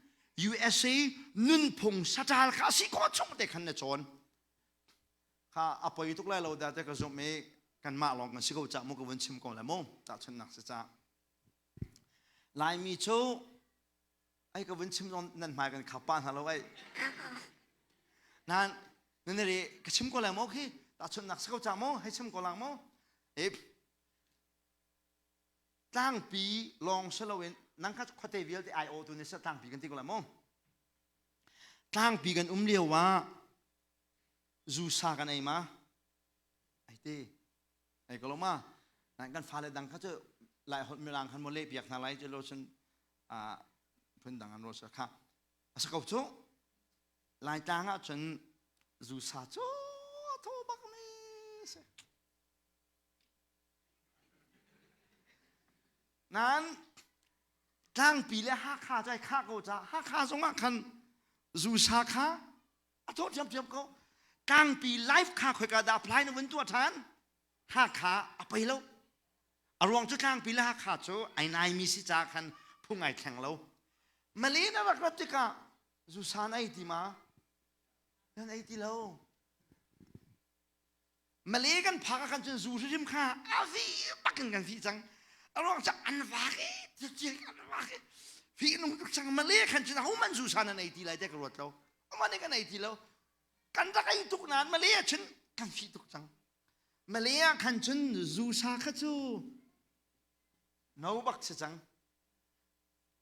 USA nunphung saṭal kha a si khawh chung te khan na cawn. Kha a poi tuk lai lo dah te ka zumh i kanmah lawng kan si ko cah mu ka vun chim ko lai mu. Tahchunhnak si ca. Laimi cu ai ka vun chim zong nan hmai kan khap pa hna lo ai nan nan re ka chim ko lai maw khi tahchunhnak si ko ca maw hei chim ko lang maw e tlangpi lawng si loin nang kha khuate vialte ai aw tu ni sa tlangpi kan ti ko lai maw tlangpi kan um lio ah zu sa kan ei ma ai te Ai ko lo ma nan kan fale dang kha cu lai holh mirang khan mo leh piak hna lai cu lo cun phun dang an ro sa kha a si ko cu laitlang ah cun Zusa cu a thaw bak mi si. Nan tlangpi le Hakha cu ai khah ko ca Hakha zongah khan zusa kha a thaw ṭhiamṭhiam ko. Tlangpi life kha khoika dah apply na vun tuah ṭhan? Hakha a pei lo. A ruang cu tlangpi le Hakha cu ai naimi si ca khan phung ai thleng lo. Malay na rak rat tikah zusa na ei ti ma? Nan ei ti lo. Malay kan phak ah khan cun zu hrim kha a vi bak in kan fih cang. A ruang cu an vak i an vak i fih nung tuk cang. Malay khan cun ahohmanh zu sa nan ei ti lai te ka ruat lo. Amah nih kan ei ti lo. Kan rak ei tuk nain Malay ah cun kan fih tuk cang. Malay ah khan cun zu sa kha cu no bak si cang.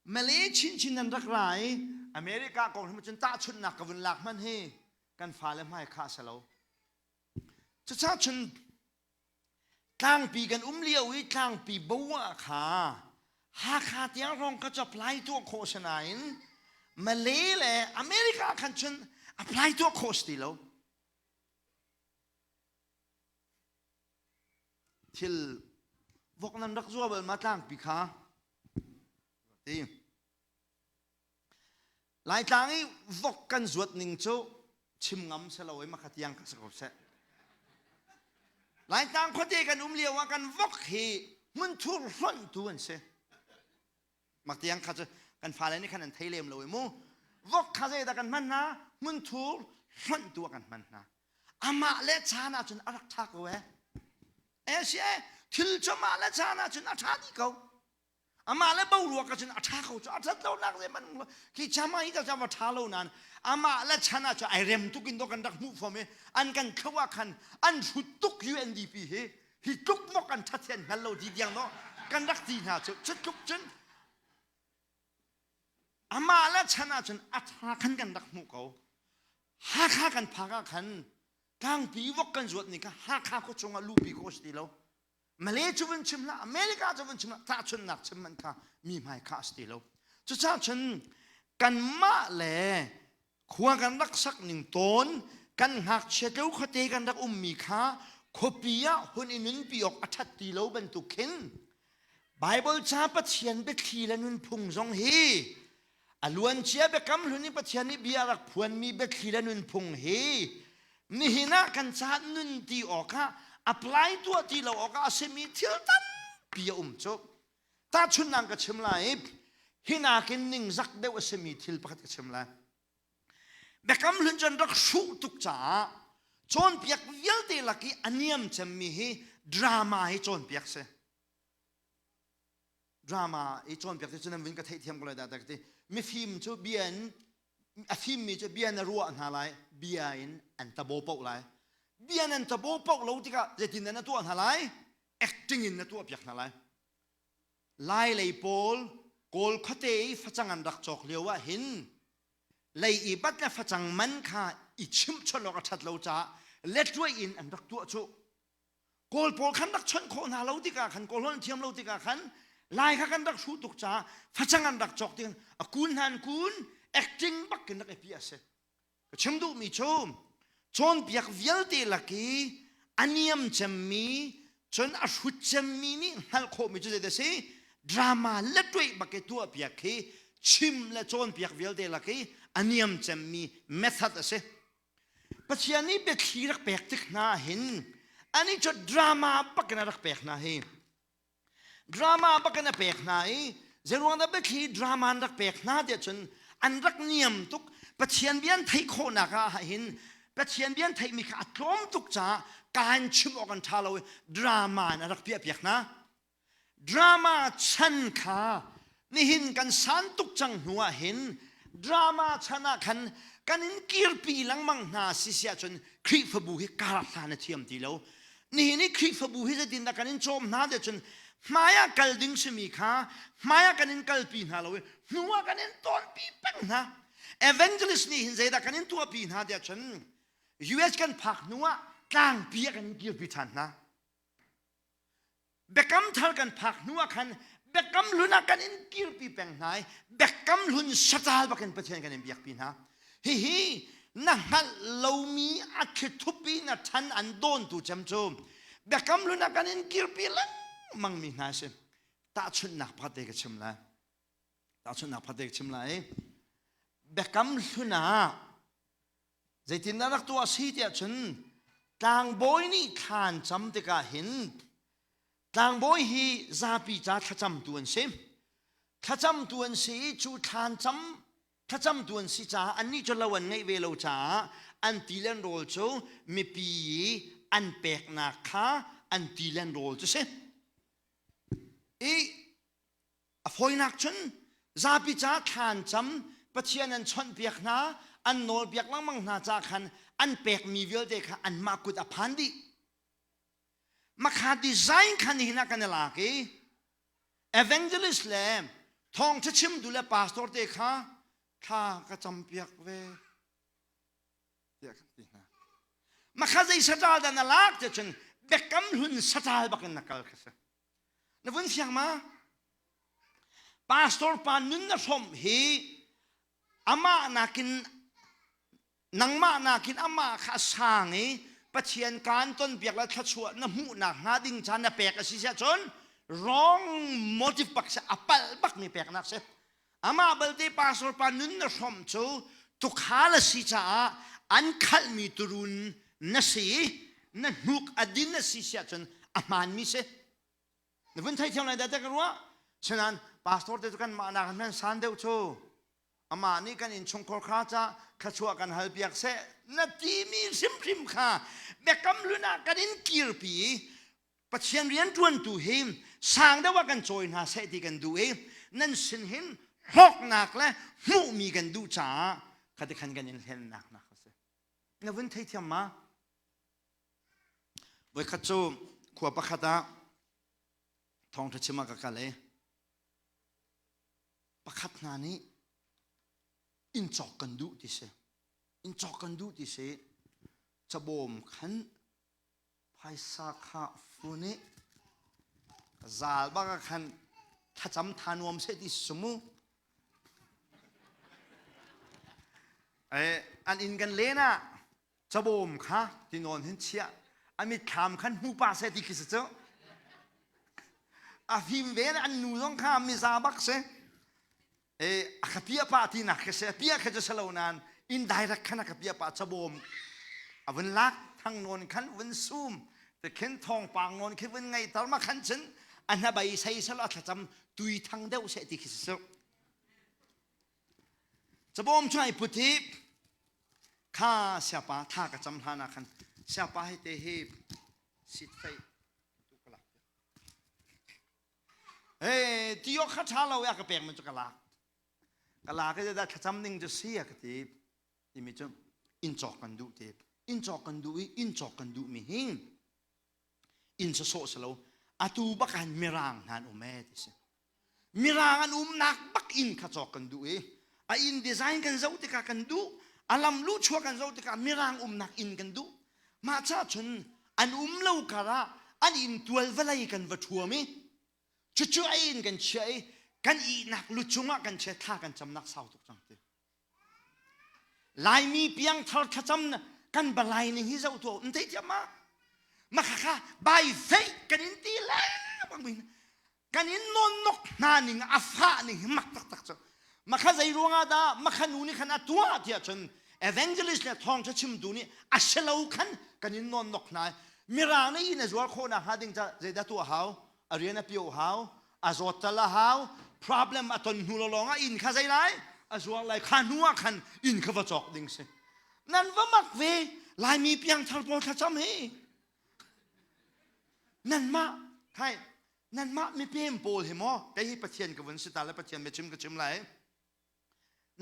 Malay chinchin nan rak ra i America kong hi cun tahchunhnak ka vun lak hman hi kan fale hmai kha a si lo. Cucaah cun tlangpi kan um lio i tlangpi bo ah kha Hakha tiang hrawng ka cu apply tuah khawh si nain Malay le America khan cun apply tuah khawh si ti lo. Thil vok nan rak zua bal ma tlangpi kha ti. Laitlang i vok kan zuat ning cu chim ngam si lo i makha tiang ka si ko seh. Laitlang khuate kan um lio ah kan vok hi hmunthur hlonhtu an si. Mak tiang kha cu kan fale nih khan an thei lem lo i mu. Vok kha zeidah kan hman hna? Hmunthur hlonhtu ah kan hman hna. Amah le caan ahcun a rak ṭha ko eh. Eh si eh, thil cu amah le caan ahcun a ṭha dih ko. Amah le boruak ah cun a ṭha ko cu a ṭhat lonak zeihmanh khi chama hi ta va ṭha lo nain amah le chan ah cu ai rem tuk in dawh kan rak hmuh fom i an kan thlo ah khan an hrut tuk UNDP hi hi tluk mok an ṭhat hi an hngal lo ti tiang dawh kan rak ti hna cu cu tluk cun amah le chan ah cun a ṭha khan kan rak hmuh ko Hakha kan phak ah khan tlangpi vok kan zuat ni kha Hakha khua chungah luhpi khawh si ti lo Malay cu vun chim hlah, America cu vun chim hlah, tahchunhnak chim man kha mi hmai kha a si ti lo. Cucaah cun kanmah le khua kan rak sak ning tawn, kan ngakchia tleu khuate kan rak ummi kha khuapi ah hun i nunpi awk a ṭhat ti lo bantuk khin Bible ca Pathian biathli le nunphung zong hi A luancia biakam hlun i Pathian nih bia a rak phuanmi biathli le nunphung hi nihin ah kan caah nun ti awkah apply tuah ti lo awkah a simi thil tampi a um cu. Tahchunhnak ka chim lai i hi nakin ningzak deuh a simi thil pakhat ka chim lai. Biakam hlun cu an rak hruh tuk caah cawnpiak vialte lak i a niam cemmi hi drama hi cawnpiak si. Drama i cawnpiak ti cu nan vun ka theihthiam ko lai dah ka ti. Mifim cu bia in a fimmi cu bia na ruah hna lai, bia in an tabo paoh lai. Bia nan tabo paoh lo tikah zeitin dah na tuah hna lai? Acting in na tuah piak hna lai. Lai lei pawl Kawl khuate i facang an rak cawk lio ah hin lei i bat le facang man kha i chimhchawnh awk a ṭhat lo caah letruai in an rak tuah cu. Kawl pawl khan rak chawnh khawh hna lo tikah khan Kawl holh an thiam lo tikah khan Lai kha kan rak hruh tuk caah facang an rak cawk tik a kun hna an kun acting bak in rak i pi a si. Ka chim duhmi cu cawnpiak vialte lak i a niam cemmi cun a hrut cemmi nih hngalh khawhmi cu zei a si drama letweh bak i tuahpiak khi chim le cawnpiak vialte lak i a niam cemmi method a si. Pathian nih biathli rak pek tik hna hin ani cu drama bak in a rak pek hna hi. Drama bak in a pek hna i zeiruang dah biathli drama an rak pek hna tiah cun an rak niam tuk. Pathian bia an theih khawhnak ah hin Pathian bia an theihmi kha a tlawm tuk caah kaan chim awk an ṭha lo i drama in a rak piahpiak hna. Drama chan kha nihin kan san tuk cang hnu ah hin drama chan ah khan kan in kirpi lengmang hna si si ahcun Khrihfabu hi kar hlan a thiam ti lo. Nihin i Khrihfabu hi zeitin dah kan in cawm hna ti ahcun hmai ah kal ding simi kha hmai ah kan in kalpi hna lo i hnu ah kan in tawnpi peng hna. Evangelist nih hin zeidah kan in tuahpi hna ti ahcun US kan phak hnu ah tlangpi ah kan in kirpi ṭhan hna. Biakam thar kan phak hnu ah khan biakam hlun ah kan in kirpi peng hna i biakam hlun sacal bakin Pathian kan in biakpi hna. Hihi. Na hngalh lomi a thlithup i na ṭhan an dawntu cem cu biakam hlun ah kan in kirpi lengmang mi hna a si. Tahchunhnak pakhat te ka chim lai. Tahchunhnak pakhat te ka chim lai. Biakam hlun ah zeitindah rak tuah a si tiah cun tlangbawi nih thlan cam tikah hin tlangbawi hi zapi ca thlacamtu an si. Thlacamtu an si i cu thlan cam thlacamtu an si caah annih cu lo an ngeih ve lo caah an ti le an rawl cu mipi i an peknak kha an ti le an rawl cu si. I a fawinak cun zapi ca thlan cam Pathian an chawnhpiak hna an nawlpiak lengmang hna ca khan an pekmi vialte kha anmah kut a phan dih. Makha design khan nihin ah kan i lak i evangelist le thawngṭha chimtu le pastor te kha thla ka campiak ve tiah kan ti hna. Makha zei saṭal dah na lak ti cun biakam hlun saṭal bakin na kal kha si. Na vun fiang ma? Pastor pa nun na hrawmh hi amah nakin nangmah nakin amah kha a sang i Pathian kaan tonpiak le thluachuah na hmuhnak hnga ding ca na pek a si siah cun wrong motive bak si a palh bakmi peknak si amah balte pastor pa nun na hrawmh cu tukhal a si caah an khalhmi turun na si na hnuk a din a si siah cun a hmaanmi si na vun theithiam lai dah te ka ruah Sinain pastor te cu kan mah nak nan san deuh cu amah nih kan innchungkhar kha ca thluachuah kan halpiak seh na timi hrimhrim kha biakam hlun ah kan in kirpi i Pathian rianṭuantu hi sang deuh ah kan cawi hna seh ti kan duh i nan sin hin hlawknak le hmuhmi kan duh caah khati khan kan in hlennak nak a si. Na vun theithiam ma? Voikhat cu khua pakhat ah thawngṭha chim ah ka kal i pakhat hna nih inn cawk kan duh ti si inn cawk kan duh ti si cabawm khan phaisa kha fun i zal bak ah khan thlacam tha nuam seh ti si mu an inn kan len ah cabawm kha tinawn hin chiah a mitthlam khan hmu pa seh ti khi si cu a fim ve an nu zong kha miza bak si e a ka pia pa ti nak khi si pia kha cu si lo nain indirect khan a ka pia pa cabawm a vun lak thang nawn khan vun sum te khin thawngpang nawn khi vun ngei tar ma khan cun a hnabai sei sel a thlacam tui thang deuh seh ti khi si cu cabawm cu ai put hi Kha siapa tha ka cam hlan ah khan siapa hi te hi sit fei tu ka lak. Hey, tio kha tha lo ya ka pek mi cu ka lak. Ka lak i da thlacam ning cu si a ka ti. Timi cu inn cawk kan duh ti. Inn cawk kan duh i inn cawk kan duh mi hi inn sawsawh si lo atu bak ah mirang hna an um ee ti si mirang an umnak bak inn kha cawk kan duh i a inn design kan zoh tikah kan duh a lam luhchuah kan zoh tikah mirang umnak inn kan duh mah cha cun an um lo karah an inn tual vawlei kan va ṭhuam i cucu a inn kan chiah i kan ihnak lu cungah kan chia thla kan camnak sau tuk cang ti Laimi piangthar thlacam kan balai ning hi zoh tuah um thei thiam ma makhakha bai feih kan in ti lengmang min kan in non nok hna ning a fah ning hi mak taktak cu makha zei ruangah dah makha nu nih khan a tuah tiah cun evangelist le thawngtha chimtu nih a si lo khan kan in non nok hna mirang nih inn a zuar khawh nak hnga ding ca zeidah tuah hau a rian a pio hau a zawt tal a hau problem a ton hnu lawng ah inn kha zei lai a zuar lai kha hnu ah khan inn kha va cawk ding si nan va mak ve laimi piangthar pawl thlacam hi nanmah khai nanmah mipem pawl hi maw kei hi pathian ka vun si ta le pathian biachim ka chim lai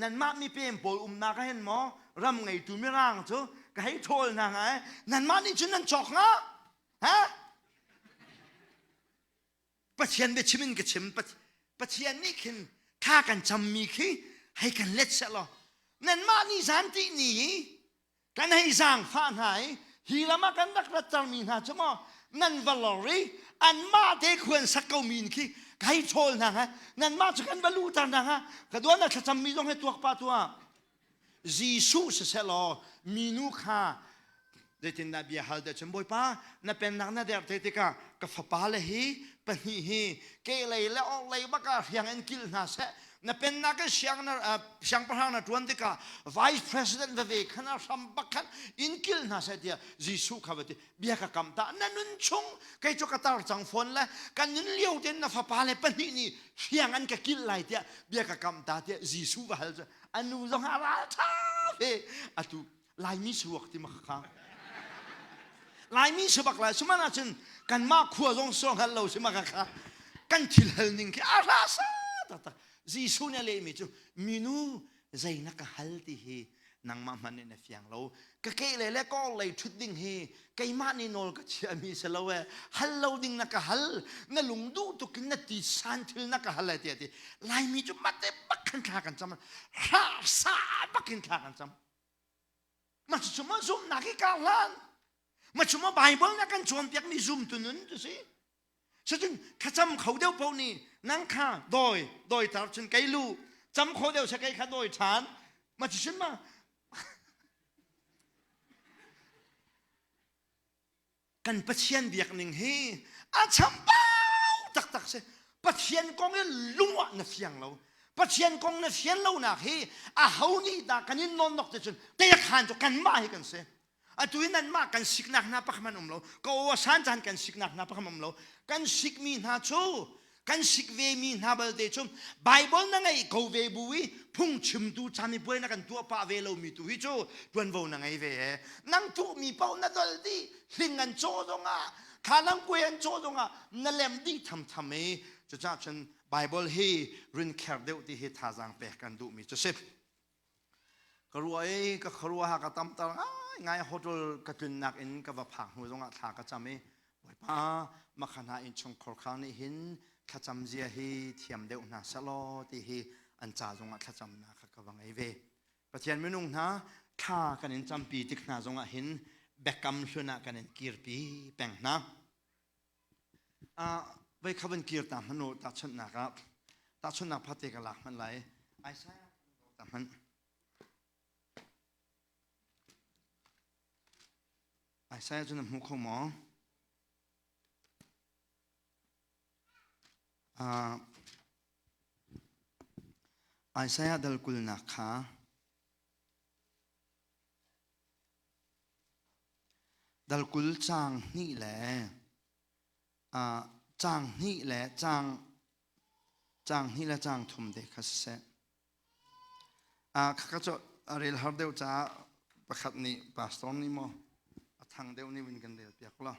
nanmah mipem pawl umnak ah hin maw ram ngeitu mirang cu ka hei ṭhawl hna hnga nanmah nih cun nan cawk hnga ha Pathian biachim in ka chim Pathian nih khin thla kan cammi khi hei kan let seh law nanmah nih zan ti ni hi kan hei zaangfah hna i hi ram ah kan rak rat cangmi hna cu maw nan va lor i anmah te khuan sak ko mi khi ka hei ṭhawl hna hnga nanmah cu kan va luhter hna hnga ka duan na thlacammi zong he tuak pah tuah. Jesuh siseh law minu kha zeitindah bia hal te cun Bawipa na pennak na der te tikah ka fapa le hi pahnih hi kehlei le orhlei bak ah hriang in kilh hna seh na pennak in siang na siangpahrang na tuan tikah vice president veve khan a hram bak khan in kilh hna seh tiah Jesuh kha va ti bia ka kam ta na nun chung kei cu ka tar cang fawn le kan nun lio ten na fapa le pahnih nih hriang an ka kilh lai tiah bia ka kam ta tiah Jesuh va hal cu anu zong a ral tha ve atu Laimi suak ti ma kha Laimi si bak lai suman ahcun kanmah khua zong so hngal lo si ma kha kan thil hal ning khi a ra sa taktak Jesuh nih a lehmi cu minu zei na ka hal ti hi nangmah hmanh nih na fiang lo ka ke le le kor lei ṭhut ding hi keimah nih nawl ka chiahmi si lo e hal lo ding na ka hal na lung duh tuk in na ti san thil na ka hal e tiah ti Laimi cu mate bak khan thla kan cam hra sa bak in thla kan cam Ma cu ma zumhnak hi kar hlan. Ma cu ma Bible na kan cawnpiakmi zumtu nun tu si. Cucun thlacam kho deuh paoh nih nang kha dawi dawi tar cun kei lu cam kho deuh se kei kha dawi ṭhan. Ma cucun ma kan Pathian biak ning hi a chambau taktak si. Pathian kong i lung ah na fiang lo. Pathian kong na fian lonak hi a ho nih dah kan in nawn nok te cun teikhan cu kanmah hi kan si. Atu in nanmah kan siknak hna pakhat hmanh um lo. Ka aw a san caan kan siknak hna pakhat um lo. Kan sikmi hna cu kan sik ve mi hna balte cu Bible na ngeih ko ve bu i phungchimtu camipuai na kan tuah pah ve lomi tu hi cu tuanvo na ngei ve he nang tuhmi paoh na dol dih hling an caw zongah thlalang kuai an caw zongah na lem dih thamtham i cucaah cun Bible hi rin kher deuh ti hi thazaang pek kan duhmi cu si. Ka ruah i ka khuaruah ka tamter ngaingai hotel ka tlunnak in ka va phak hnu zongah thla ka cam i Bawipa makha hna innchungkhar khar nih hin thlacam zia hi thiam deuh hna sehlaw ti hi an ca zongah thlacamnak kha ka va ngei ve. Pathian minung hna thla kan in campi tik hna zongah hin biakam hlun ah kan in kirpi peng hna. Voi kha van kir ta hmanh u tahchunhnak ah tahchunhnak phate ka lak hmanh lai Isaiah ta hmanh Isaiah cu na hmu kho maw? Isaiah dal kulnak kha Dal 20 caang hnih le caang hnih le caang caang hnih le caang thum te kha siseh. Khakha cu a rel har deuh caah pakhat nih pastor nih maw a thang deuh nih vun kan rel piak law.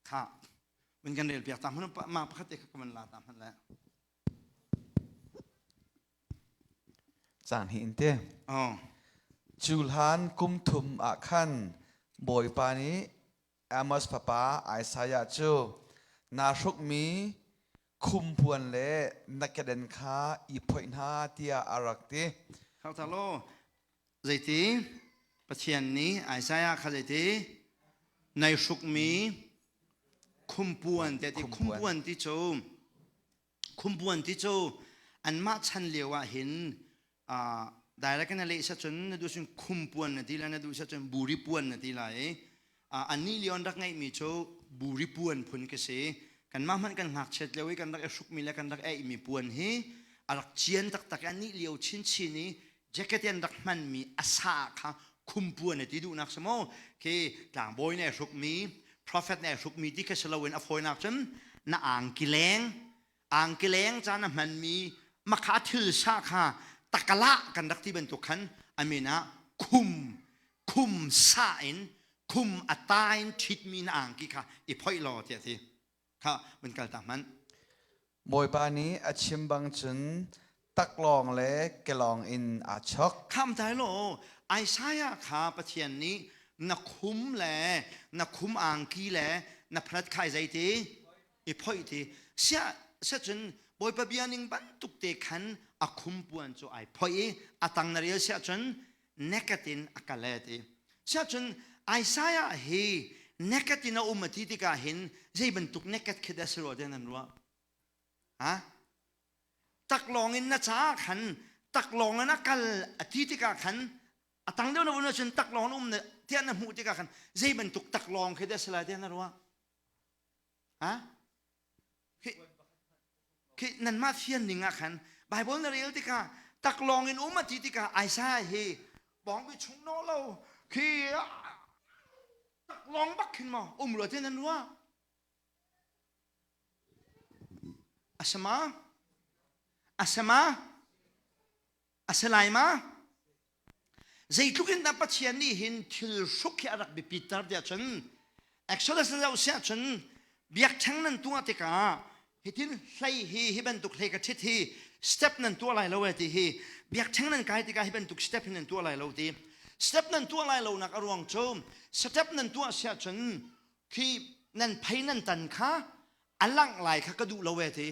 Kha vun kan rel piak ta hmanh mah pakhat te kha ka van la ta hmanh le.
Caan hi in te.
Oh.
Cu hlan kum thum ah khan Bawipa nih Amos fapa Isaiah cu naa hrukmi khumpuan le na keden kha i phoih hna tiah a rak ti.
Khau ta lo Zeiti? Pathian nih Isaiah kha zeiti? Nai hrukmi khumpuan te ti khumpuan ti cu khumpuan ti cu anmah chan lio ah hin direct na leh cun na duh cun khumpuan na ti lai na duh cun buri puan na ti lai Annih lio an rak ngeihmi cu buri puan phun ka si. Kanmah hmanh kan ngakchiat lio i kan rak i hrukmi le kan rak eihmi puan hi a rak cian taktak i annih lio chinchin i jacket an rak hmanmi a sa kha khumpuan a ti duhnak si maw? Khi tlangbawi nih a hrukmi, prophet nih a hrukmi ti kha si loin a fawinak cun na angki leng, angki leng caan a hmanmi makha thil sa kha takala kan rak ti bantuk khan a min ah khum khum sa in khum a ta in ṭhitmi na angki kha i phoih law tiah ti kha van kal ta hmanh.
Bawipa nih a chim bang cun taklawng le kelawng in aa chok.
Kham tai law Isaiah kha Pathian nih na khum le na khum angki le na phalat khai zei ti i phoih ti sia cun Bawipa bia ning bantuk te khan a khum puan cu ai phoih i a tang na rel siah cun naked in a kal e ti. Siahcun Isaiah hi Naked in a um a ti tikah hin zei bantuk naked khi dah si rua tiah nan ruah? Ha? Taklawng in na caah khan taklawng in a kal a ti tikah khan a tang deuh na vun ahcun taklawng in um na tiah na hmuh tikah khan zei bantuk taklawng khi dah si lai tiah na ruah? Ha? Khi, khi nanmah fian ning ah khan Bible na rel tikah taklawng in um a ti tikah Isaiah hi bawngbi chung no lo khi taklawng bak khin maw um rua tiah nan ruah? A si ma? A si ma? A si lai ma? Zeitluk in dah Pathian nih hin thil hruk hi a rak biapitter tiah cun Exodus na zoh siah cun biakṭheng nan tuah tikah hitin hlei hi hi bantuk hlei ka ṭhit hi step nan tuah lai lo e ti hi biakṭheng nan kai tikah hi bantuk step hi nan tuah lai lo ti step nan tuah lai lo nak a ruang cu step nan tuah siah cun khi nan phei nan tan kha a langh lai kha ka duh lo e ti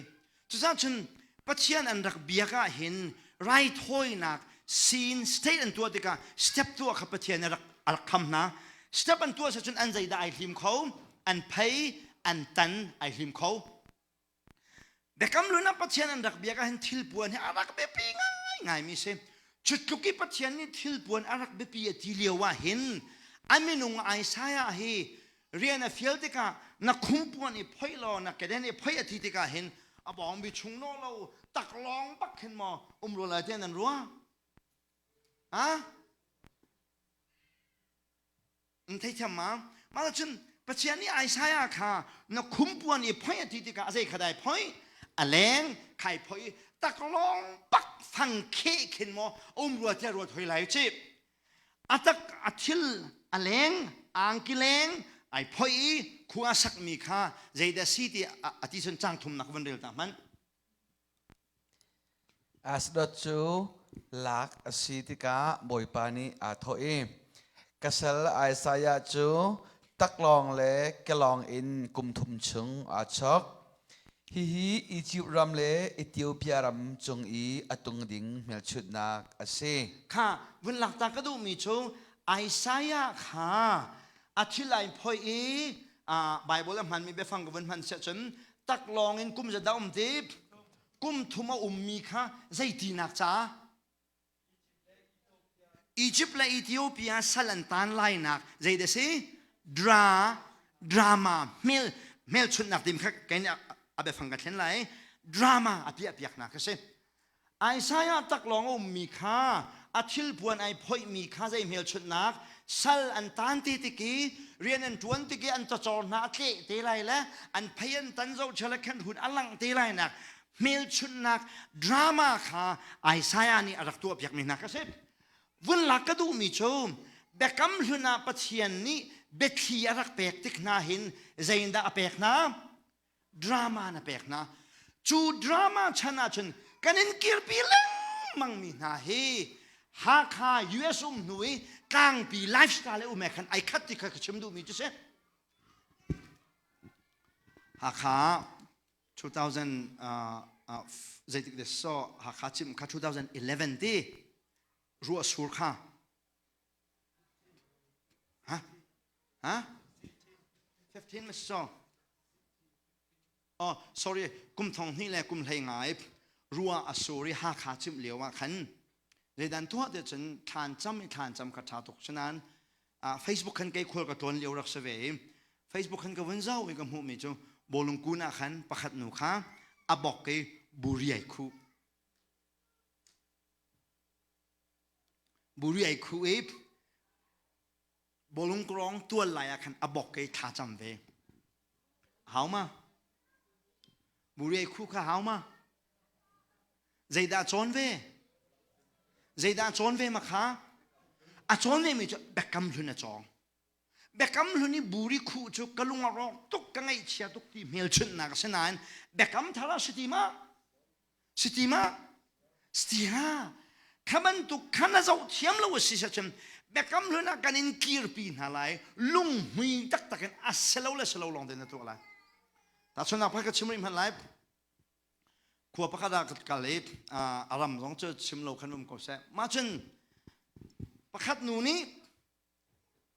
cucaah cun Pathian an rak biak ah hin raithawinak sin state an tuah tikah step tuah kha Pathian a rak a rak kham hna step an tuah cun an zeidah ai hlim kho an phei an tan ai hlim kho Biakam hlun ah Pathian an rak biak ahhin thilpuan hi a rak biapi ngaingaimi si. Cu tluk i Pathian nih thilpuan a rak biapi a ti lio ah hin a minung Isaiah hi rian a fial tikah na khumpuan i phoih law na keden i phoih a ti tikah hin a bawngbi chung naw lo taklawng bak khin maw um rua lai tiah nan ruah? Ha? An theithiam ma? Mah cun Pathian nih Isaiah kha na khumpuan i phoih a ti tikah a zei kha dai phoih? A leng khai phoih taklawng bak fang kheh khin maw um rua tiah ruat hoi lai ci. A tak a thil a leng angki leng ai phoih i khua sakmi kha zeidah si ti a ti cun cang thumnak van rel ta hmanh.
Ashdod cu lak a si tikah Bawipa nih aa thawh i, Ka sal Isaiah cu taklawng le kelawng in kum thum chung aa chawk. Hihi Izipt ram le Ethiopia ram cung i a tung ding hmelchunhnak a si.
Kha vun lak ta ka duhmi cu Isaiah kha a thil ai phoih i Bible a hmanmi biafang ka vun hman siah cun taklawng in kum zedah um ti kum thum a ummi kha zeitinak ca Egypt le Ethiopia sal an tan lainak zeidah si dra drama hmel hmelchunhnak tim kha kei nih a biafang ka thlen lai drama a piah piaknak a si Isaiah taklawng a ummi kha a thilpuan ai phoihmi kha zei hmelchunhnak sal an tan ti tik i rian an ṭuan tik i an cawcawr hna a tleh te lai le an phei an tan zohchia le khen hun a langh te lai nak hmelchunhnak drama kha Isaiah nih a rak tuahpiakmi hna kha si. Vun lak ka duhmi cu Biakam hlun ah Pathian nih biathli a rak pek tik hna hin zeiindah a pek hna? Drama na pek hna. Cu drama chan ahcun kan in kirpi lengmang mi hna hi Hakha US um hnu i tlangpi lifestyle um he khan ai khat ti kha ka chim duhmi cu si. Hakha 2000 uh, zeitik de so Hakha chim kha 2011 ti ruah sur kha ha ha 15 mas so Oh, sorry, kum thong hnih le kum hlei ngai rua a sur i Hakha chimh lio ah khan zeidan tuah te cun thlan cam i thlan cam kha ṭha tuk sinan Facebook khan kei khual ka tlawn lio rak si ve i Facebook khan ka vun zau i ka hmuhmi cu bawlung kun ah khan pakhat nu kha a bok i buri ai khuh buri ai khuh i bawlung krawng tual lai ah khan a bok i thla cam ve hau ma buri khu kha hau ma zeidah cawn ve zeidah cawn ve ma kha a cawn ve mi cu biakam hlun a cawng biakam hlun i buri khu cu ka lung a rawk tuk ka ngaihchia tuk ti hmelchunhnak a si nain biakam thar ah si ti ma Si ti ma? Si ha. Kha bantuk kha na zoh thiam lo a si cun biakam hlun ah kan in kirpi hna lai lunghmui taktak in a si lo le si lo lawng te na tuah lai. Tahchunhnak pakhat ka chim rih hmanh lai. Khua pakhat ah ka kal i a ram zong cu chim lo khan um ko seh. Mah cun pakhat nu nih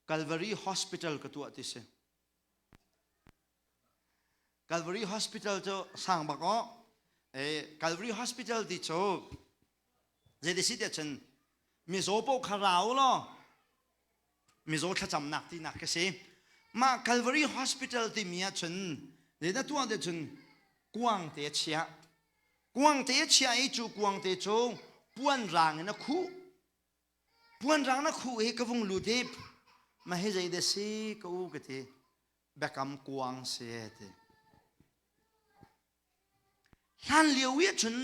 Calvary Hospital ka tuah ti si. Calvary Hospital cu sang bak aw. Eh, Calvary Hospital ti cu zeiti si tiah cun mizaw paoh kha ra u law mizaw thlacamnak tinak ka si. Mah Calvary Hospital timi ah cun zeidah tuah tiah cun kuang te a chiah. Kuang te a chiah i cu kuang te cu puan rang in a khuh. Puan rang na khuh hi ka vung lut i mah hi zeidah si ka u ka ti. Biakam kuang si ti. Hlan lio i cun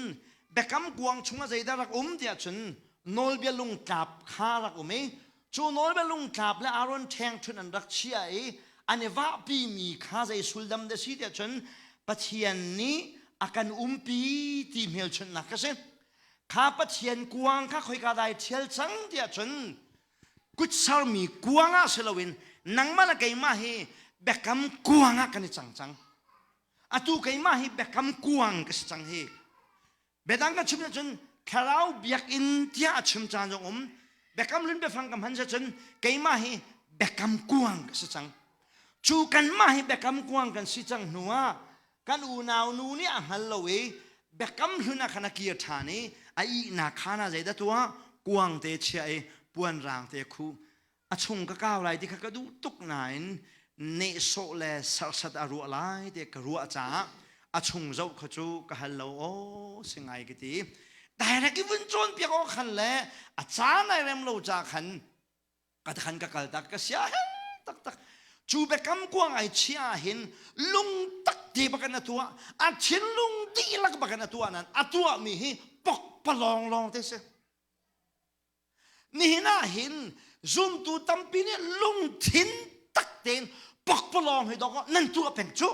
biakam kuang chungah zeidah rak um tiah cun nawlbia lungtlap kha rak um i cu nawlbia lungtlap le Aaron ṭhengṭhunh an rak chiah i an i vahpimi kha zei sullam dah si tiah cun Pathian nih a kan umpi ti hmelchunhnak kha si. Kha Pathian kuang kha khoika dai ṭhial cang tiah cun kutsermi kuang ah si loin nangmah le keimah hi biakam kuang ah kan i cang cang. Atu keimah hi biakam kuang ka si cang hi. Biadang ka chim cun thlarau biakinn tiah a chim caan zong um. Biakam hlun biafang ka hman cun keimah hi biakam kuang ka si cang. Cu kanmah hi biakam kuang kan si cang hnu ah kan unau nu nih a hngal lo i biakam hlun ah khan a kir ṭhan i a ihnak khaan ah zeidah tuah kuang te chiah i puan rang te khuh a chung ka kau lai ti kha ka duh tuk nain nehsawh le serhsat a ruah lai ti ka ruah caah a chung zoh kha cu ka hal lo aw si ngai ka ti. Direct i vun cawnpiak awk khan le a caan ai rem lo ca khan ka khan ka kal tak ka sia hel taktak. Cu biakam kuang ai chia ah hin lungtak te bakan a tuah, a thinlung dihlak bakan a tuah nan a tuahmi hi pokpalawng lawng te si. Nihin ah hin zumtu tampi nih lungthin tak tein pokpalawng hi dawk nan tuah peng cu.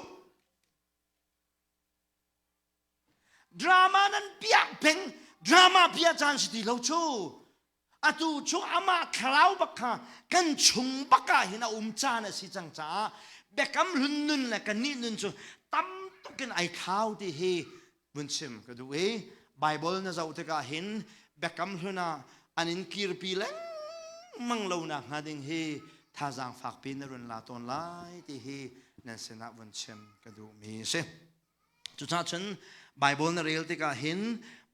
Drama nan piak peng, drama pia caan si ti lo cu. Atu cu amah thlarau bak kha kan chung bak ah hin a um caan a si cang caah biakam hlun nun le kannih nun cu tam tuk in ai thlau ti hi vun chim ka duh i Bible na zoh tikah hin biakam hlun ah an in kirpi lengmang lo nak hnga ding hi thazaang fakpi na run la tawn lai ti hi nan sinah vun chim ka duhmi a si. Cucaah cun Bible na rel tikah hin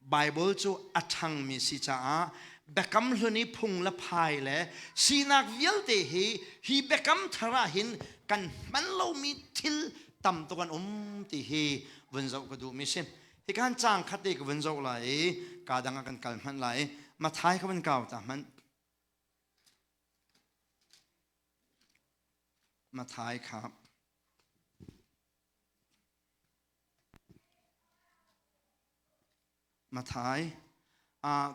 Bible cu a ṭhangmi si caah biakam hlun i phung le phai le sinak vialte hi hi biakam thar ah hin kan hman lomi thil tam tuk an um ti hi vun zoh ka duhmi si. Hikan caang khat te ka vun zoh lai i ka dang ah kan kal hmanh lai. Mathai ka vun kau ta hmanh. Mathai kha Mathai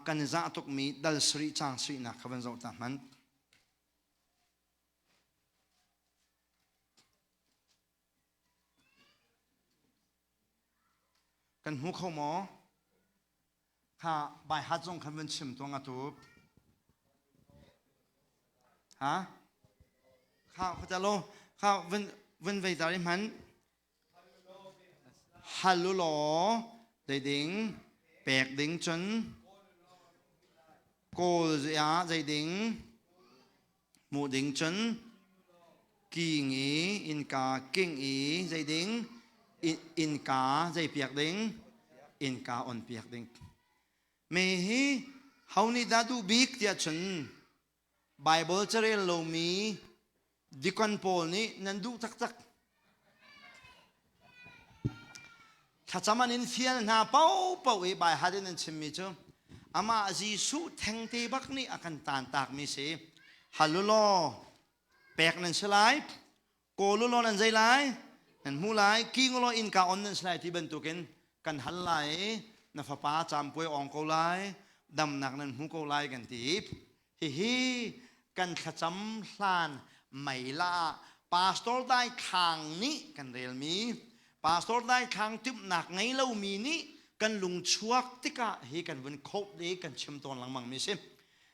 kan i zah tukmi dal sarih caang sarihnak kha van zoh ta hmanh. Kan hmu kho maw? Kha baihat zong khan van chim tuang atu. Ha? Kha khuatalo kha van van vei tar i hman. Hal u law zei ding pek ding cun kawl ah zei ding hmuh ding cun king i innka king i zei ding innka zei piak ding innka on piak ding me hi ho nih dah duh bik tiah cun Bible carel lomi dikon pawl nih nan duh taktak Thlacam an in fial hna paohpaoh i baihat in an chimmi cu amah Jesuh thengte bak nih a kan taantakmi si. Hal u law pek nan si lai, kawl u law nan zei lai, nan hmu lai, king u law innka on nan si lai ti bantukin kan hal lai i na fapa caampuai awng ko lai, damnak nan hmu ko lai kan ti. Hihi kan thlacam hlan meila ah Pastor Dai Khang nih kan relmi Pastor Dai Khang timhnak ngei lomi nih kan lung chuak tikah hi kan vun khoh i kan chim tawn lengmang mi si.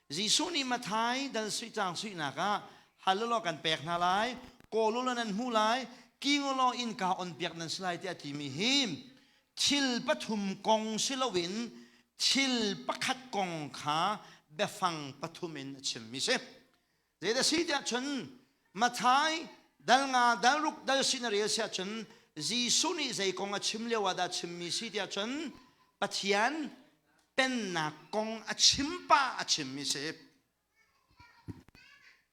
Jesuh nih Mathai dal sui cang suinak ah hal law kan pek hna lai, kawl u law nan hmu lai, king u law innka on piak nan si lai tiah a timi hi thil pathum kong si loin thil pakhat kong kha biafang pathum in a chimmi si. Zeidah si tiah cun Mathai dal nga dal ruk dal sin a rel siah cun Jesuh nih zei kong a chim lio ah dah chimmi si tiah cun Pathian pennak kong a chim pa a chimmi si.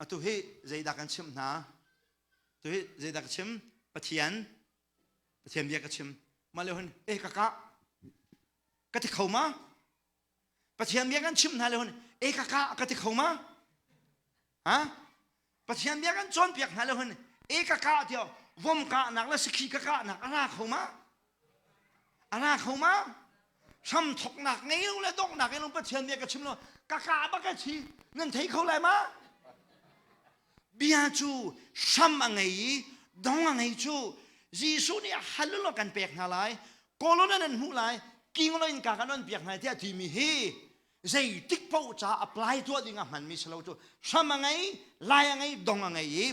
Atu hi zeidah kan chimh hna? Tu hi zeidah ka chim? Pathian Pathian bia ka chim. Mah le hun eh ka kah ka ti kho ma? Pathian bia kan chimh hna le hun e ka ka ka ti kho ma? Ha? Pathian bia kan cawnpiak hna le hun e ka ka tiah vom kahnak le sakhi ka kahnak a ra kho ma? A ra kho ma? Hram thoknak ngei lo le donghnak ngei lo Pathian bia ka chim lo ka ka bak a thi nan thei kho lai ma? Bia cu hram a ngei i dong a ngei cu Jesuh nih hal law kan pek hna lai kawlon an hmuh lai king lo in ka kan on piak hna tiah timi hi zeitik paoh ca apply tuah ding a hmanmi si lo cu hram a ngei lai a ngei dong a ngei i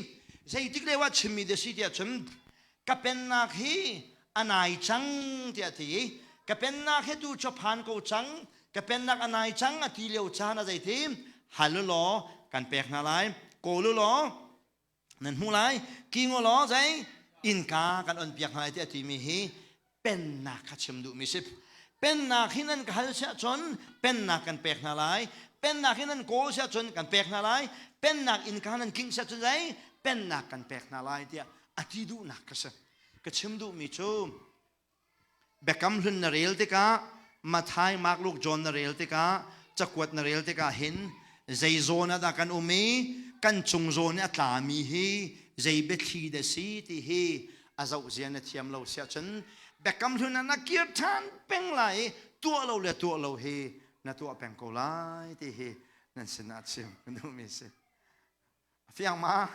zeitik lio ah chimmi da si tiah cun ka pennak hi a nai cang tiah ti i ka pennak hi tu cu phan ko cang ka pennak a nai cang a ti lio caan a zeiti hal law kan pek hna lai kawl law nan hmuh lai king law zei innka kan on piak hna lai tiah timi hi pennak kha chim duhmi si pennak hi nan ka hal siah cun pennak kan pek hna lai pennak hi nan kawl siah cun kan pek hna lai pennak innka nan kingh siah cun zei pennak kan pek hna lai tiah a ti duhnak ka si ka chim duhmi cu Biakam hlun na rel tikah Matthai, Mark, Luke, John na rel tikah cakuat na rel tikah hin zei zawn ah dah kan um i kan cung zawn i a tlami hi zei biathli dah si ti hi a zoh zia na thiam lo siah cun biakam hlun ah na kir ṭhan peng lai i tuah lo le tuah lo hi na tuah peng ko lai ti hi nan sinah chim ka duhmi si. A fiang ma?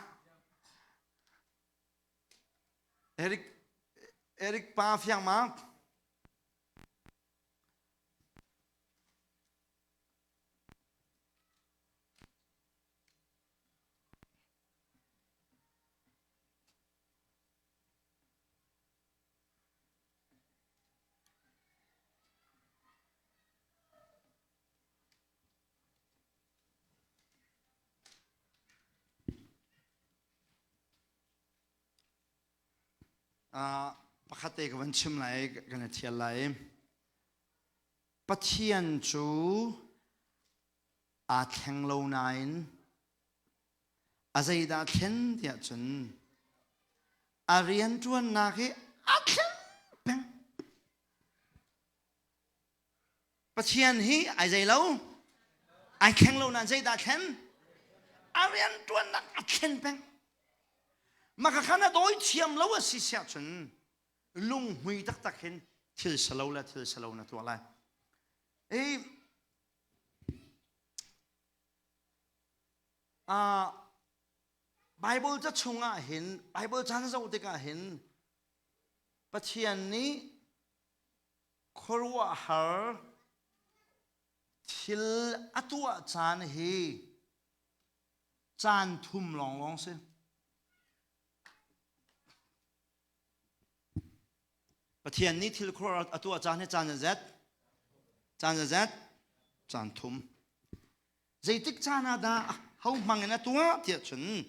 Eric Eric pa fiang ma? Pakhat te ka van chim lai kan i thial lai. Pathian cu aa thleng lo nain a zeidah thlen tiah cun a rianṭuannak hi aa thleng peng. Pathian hi ai zei lo ai thleng lo nain zeidah thlen a rianṭuannak a thlen peng maka khan a dawi thiam lo a si siah cun lunghmui taktak hin thil salo le thil salo na tuah lai i Bible ca chungah hin Bible caan zoh tikah hin Pathian nih Khuaruahhar thil a tuah caan hi caan thum lawnglawng si. Pathian nih thil khuaruahhar a tuah caan hi caan zat? Caan zat? Caan thum. Zeitik caan ah dah ho hmang in a tuah tiah cun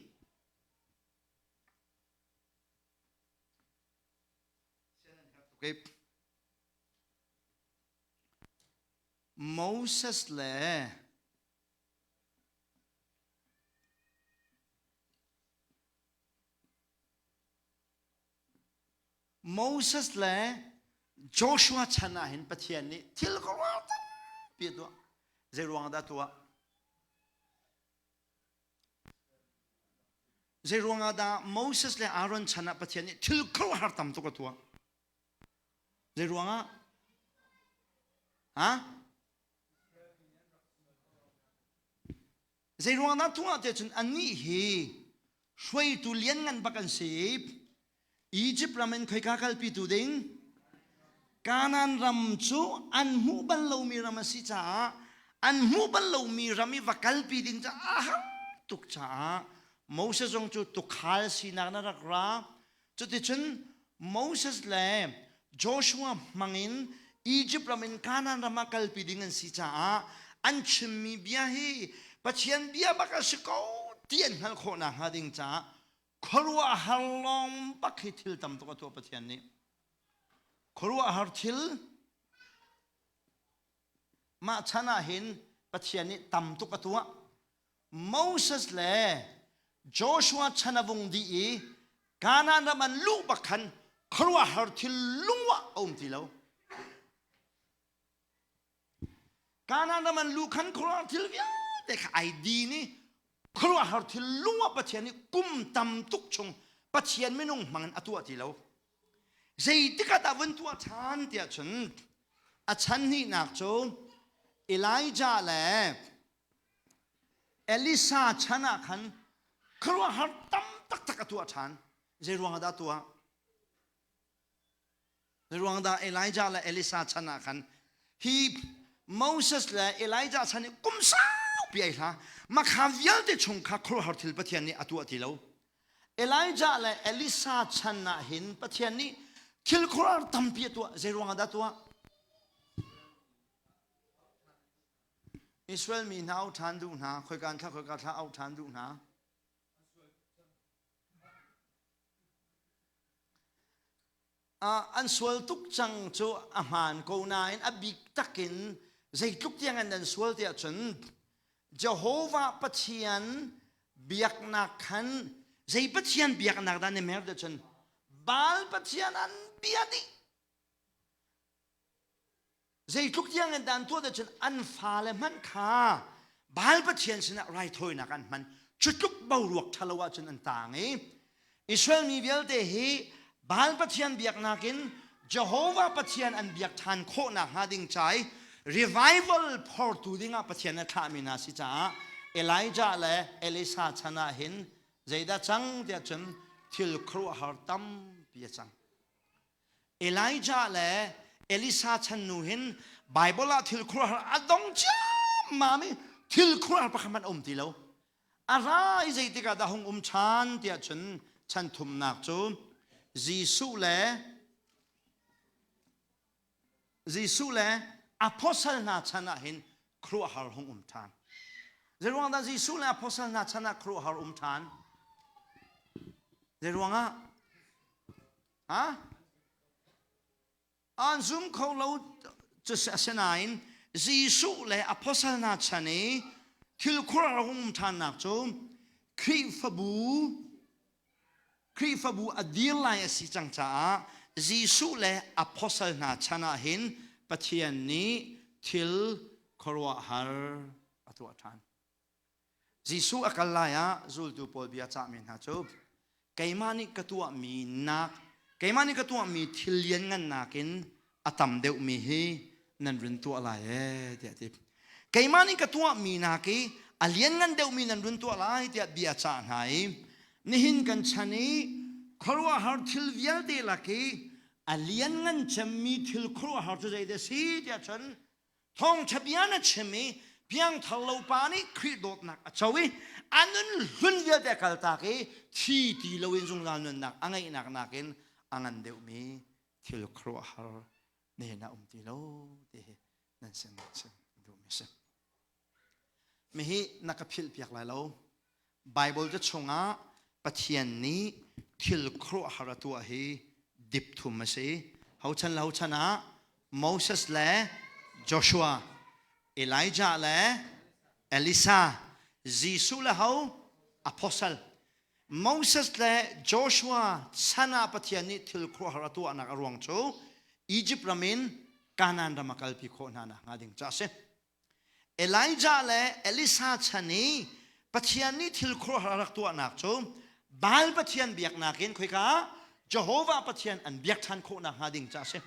Moses le Moses le Joshua chan ah hin Pathian nih thil khuaruahhar tampi a tuah. Zei ruang dah tuah? Zeiruang ah dah Moses le Aaron chan ah Pathian nih thil khuaruahhar tam tuk a tuah? Zeiruang ah? Ha? Zeiruang dah tuah te cun annih hi hruaitu lianngan bak an si. Egypt ram in khoika kalpi tu ding Kanaan ram cu an hmuh bal lomi ram a si caah an hmuh bal lomi ram i va kalpi ding cu a har tuk caah Moses zong cu tukhal sinak na rak ra cuticun Moses le Joshua hmangin Egypt ram in Kanaan ram ah kalpi ding an si caah an chimmi bia hi Pathian bia bak a si ko ti an hngalh khawh nakhnga ding caah khuaruahhar lawng bak hi thil tam tuk a tuah Pathian nih. Khuaruahhar thil mah chan ah hin Pathian nih tam tuk a tuah. Moses le Joshua chan a vung dih i Kanaan ram an luh bak khan khuaruahhar thil lungwah a um ti lo. Kanaan ram an luh khan khuaruahhar thil vialte kha ai din i khuaruahhar thil lungwah Pathian nih kum tam tuk chung Pathian minung hmang in a tuah ti lo. Zeitik ah dah vun tuah ṭhan tiah cun a chan hnihnak cu Elijah le Elisa chan ah khan khuaruahhar tam taktak a tuah ṭhan. Zei ruang ah dah tuah? Zei ruang dah Elijah le Elisa chan ah khan hi Moses le Elijah chan i kum saupi ai hla makha vialte chung kha khuaruahhar thil Pathian nih a tuah ti lo. Elijah le Elisa chan ah hin Pathian nih thil khuaruahhar tampi a tuah. Zei ruang ah dah tuah? Israel mi hna au ṭhan duh hna, khoika thla khoika thla au ṭhan duh hna. An sual tuk cang cu a hmaan ko nain a bik takin zeitluk tiang an an sual tiah cun Jehovah Pathian biaknak khan zei Pathian biaknak dah ni mer tiah cun Baal Pathian an bia dih. Zeitluk tiang in dan tuah cun an fale hmanh kha Baal Pathian sinah raithawinak an hman. Cutluk boruak ṭhalo ahcun an taang i Israel mi vialte hi Baal Pathian biaknak in Jehovah Pathian an biak ṭhan khawh nakhnga ding ca i revival phortu dingah Pathian a thlahmi hna si caah Elijah le Elisha chan ah hin zeidah cang tiah cun thil khuaruahhar tampi a cang. Elijah le Elisa chan nu hin Bible ah thil khuaruahhar a dong ciammam i thil khuaruahhar pakhat hmanh a um ti lo. A ra i zeitik ah dah hung um ṭhan tiah cun chan thumnak cu Jesuh le Jesuh le apostle hna chan ah hin khuaruahhar hung um ṭhan. Zeiruang dah Jesuh le apostle hna chan ah khuaruahhar um ṭhan? Zeiruang ah? Ha? An zum kho lo cu asinain Jesuh le apostle hna chan i thil khuaruahhar um ṭhannak cu Khrihfabu Khrihfabu a dir lai a si cang caah Jesuh le apostle hna chan ah hin Pathian nih thil khuaruahhar a tuah ṭhan. Jesuh a kal lai ah zultu pawl bia cahmi hna cu keimah nih ka tuahmi nak keimah nih ka tuahmi thil lianngan nakin a tam deuhmi hi nan run tuah lai ee tiah a ti. Keimah nih ka tuahmi nak i a lianngan deuhmi nan run tuah lai tiah bia cah hna i nihin kan chan i khuaruahhar thil vialte lak i a lianngan cemmi thil khuaruahhar cu zeidah a si tiah cun Thawngṭha bia na chim i piangthar lo pa nih Khrih dawtnak a co i a nun hlun vialte a kaltak i thi ti loin zungzal nunnak a ngeihnak nakin a ngan deuhmi thil khuaruahhar nihin ah um ti lo ti hi nan sin chim duhmi si. Mihi na ka philh piak lai lo. Bible ca chungah Pathian nih thil khuaruahhar a tuah hi dip thum a si. Hochan le hochan ah Moses le Joshua, Elijah le Elisa, Jesuh le ho apostle. Moses le Joshua chan ah Pathian nih thil khuaruahhar a tuahnak a ruang cu Egypt ram in Kanaan ram a kalpi khawh hna nakhnga ding ca a si. Elijah le Elisa chan i Pathian nih thil khuaruahhar a rak tuahnak cu Baal Pathian biaknak in khoika Jehovah Pathian an biak ṭhan khawh nakhnga ding ca a si.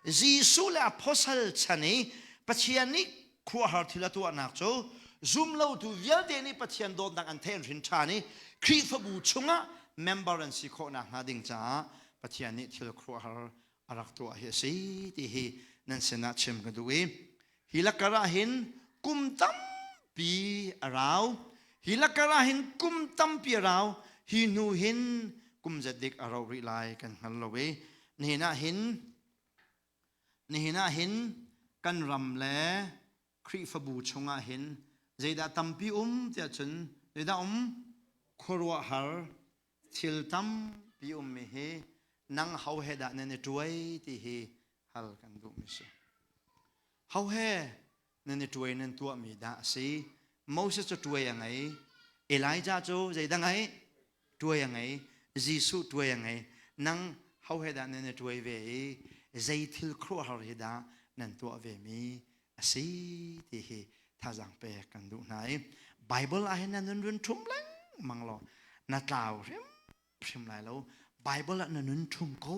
Jesuh le apostle chan i Pathian nih khuaruahhar thil a tuahnak cu zumlotu vialte nih Pathian dawtnak an theih an hrin ṭhan i Khrihfabu chungah member an si khawh nakhnga ding caah Pathian nih thil khuaruahhar a rak tuah hi a si ti hi nan sinah chim ka duh i hi lakar ah hin kum tampi a rau hi lakar ah hin kum tampi a rau hi hnu hin kum zat dik a rau rih lai kan hngal lo i nihin ah hin nihin ah hin kan ram le Khrihfabu chungah hin zeidah tampi um tiah cun zeidah um khuaruahhar thil tampi ummi hi nang ho he dah nan i ṭuai ti hi. Hal kan duhmi si. Ho he nan i tuai nan tuahmi dah a si? Moses cu tuai a ngei. Elijah cu zeidah ngei? Tuai a ngei. Jesuh tuai a ngei. Nang ho he dah nan i tuai ve i zei thil khuaruahhar hi dah nan tuah ve mi a si ti hi thazaang pek kan duh hna i Bible ah hin na nun run ṭhum lengmang law na tlau hrimhrim lai lo. Bible ah na nun ṭhum ko.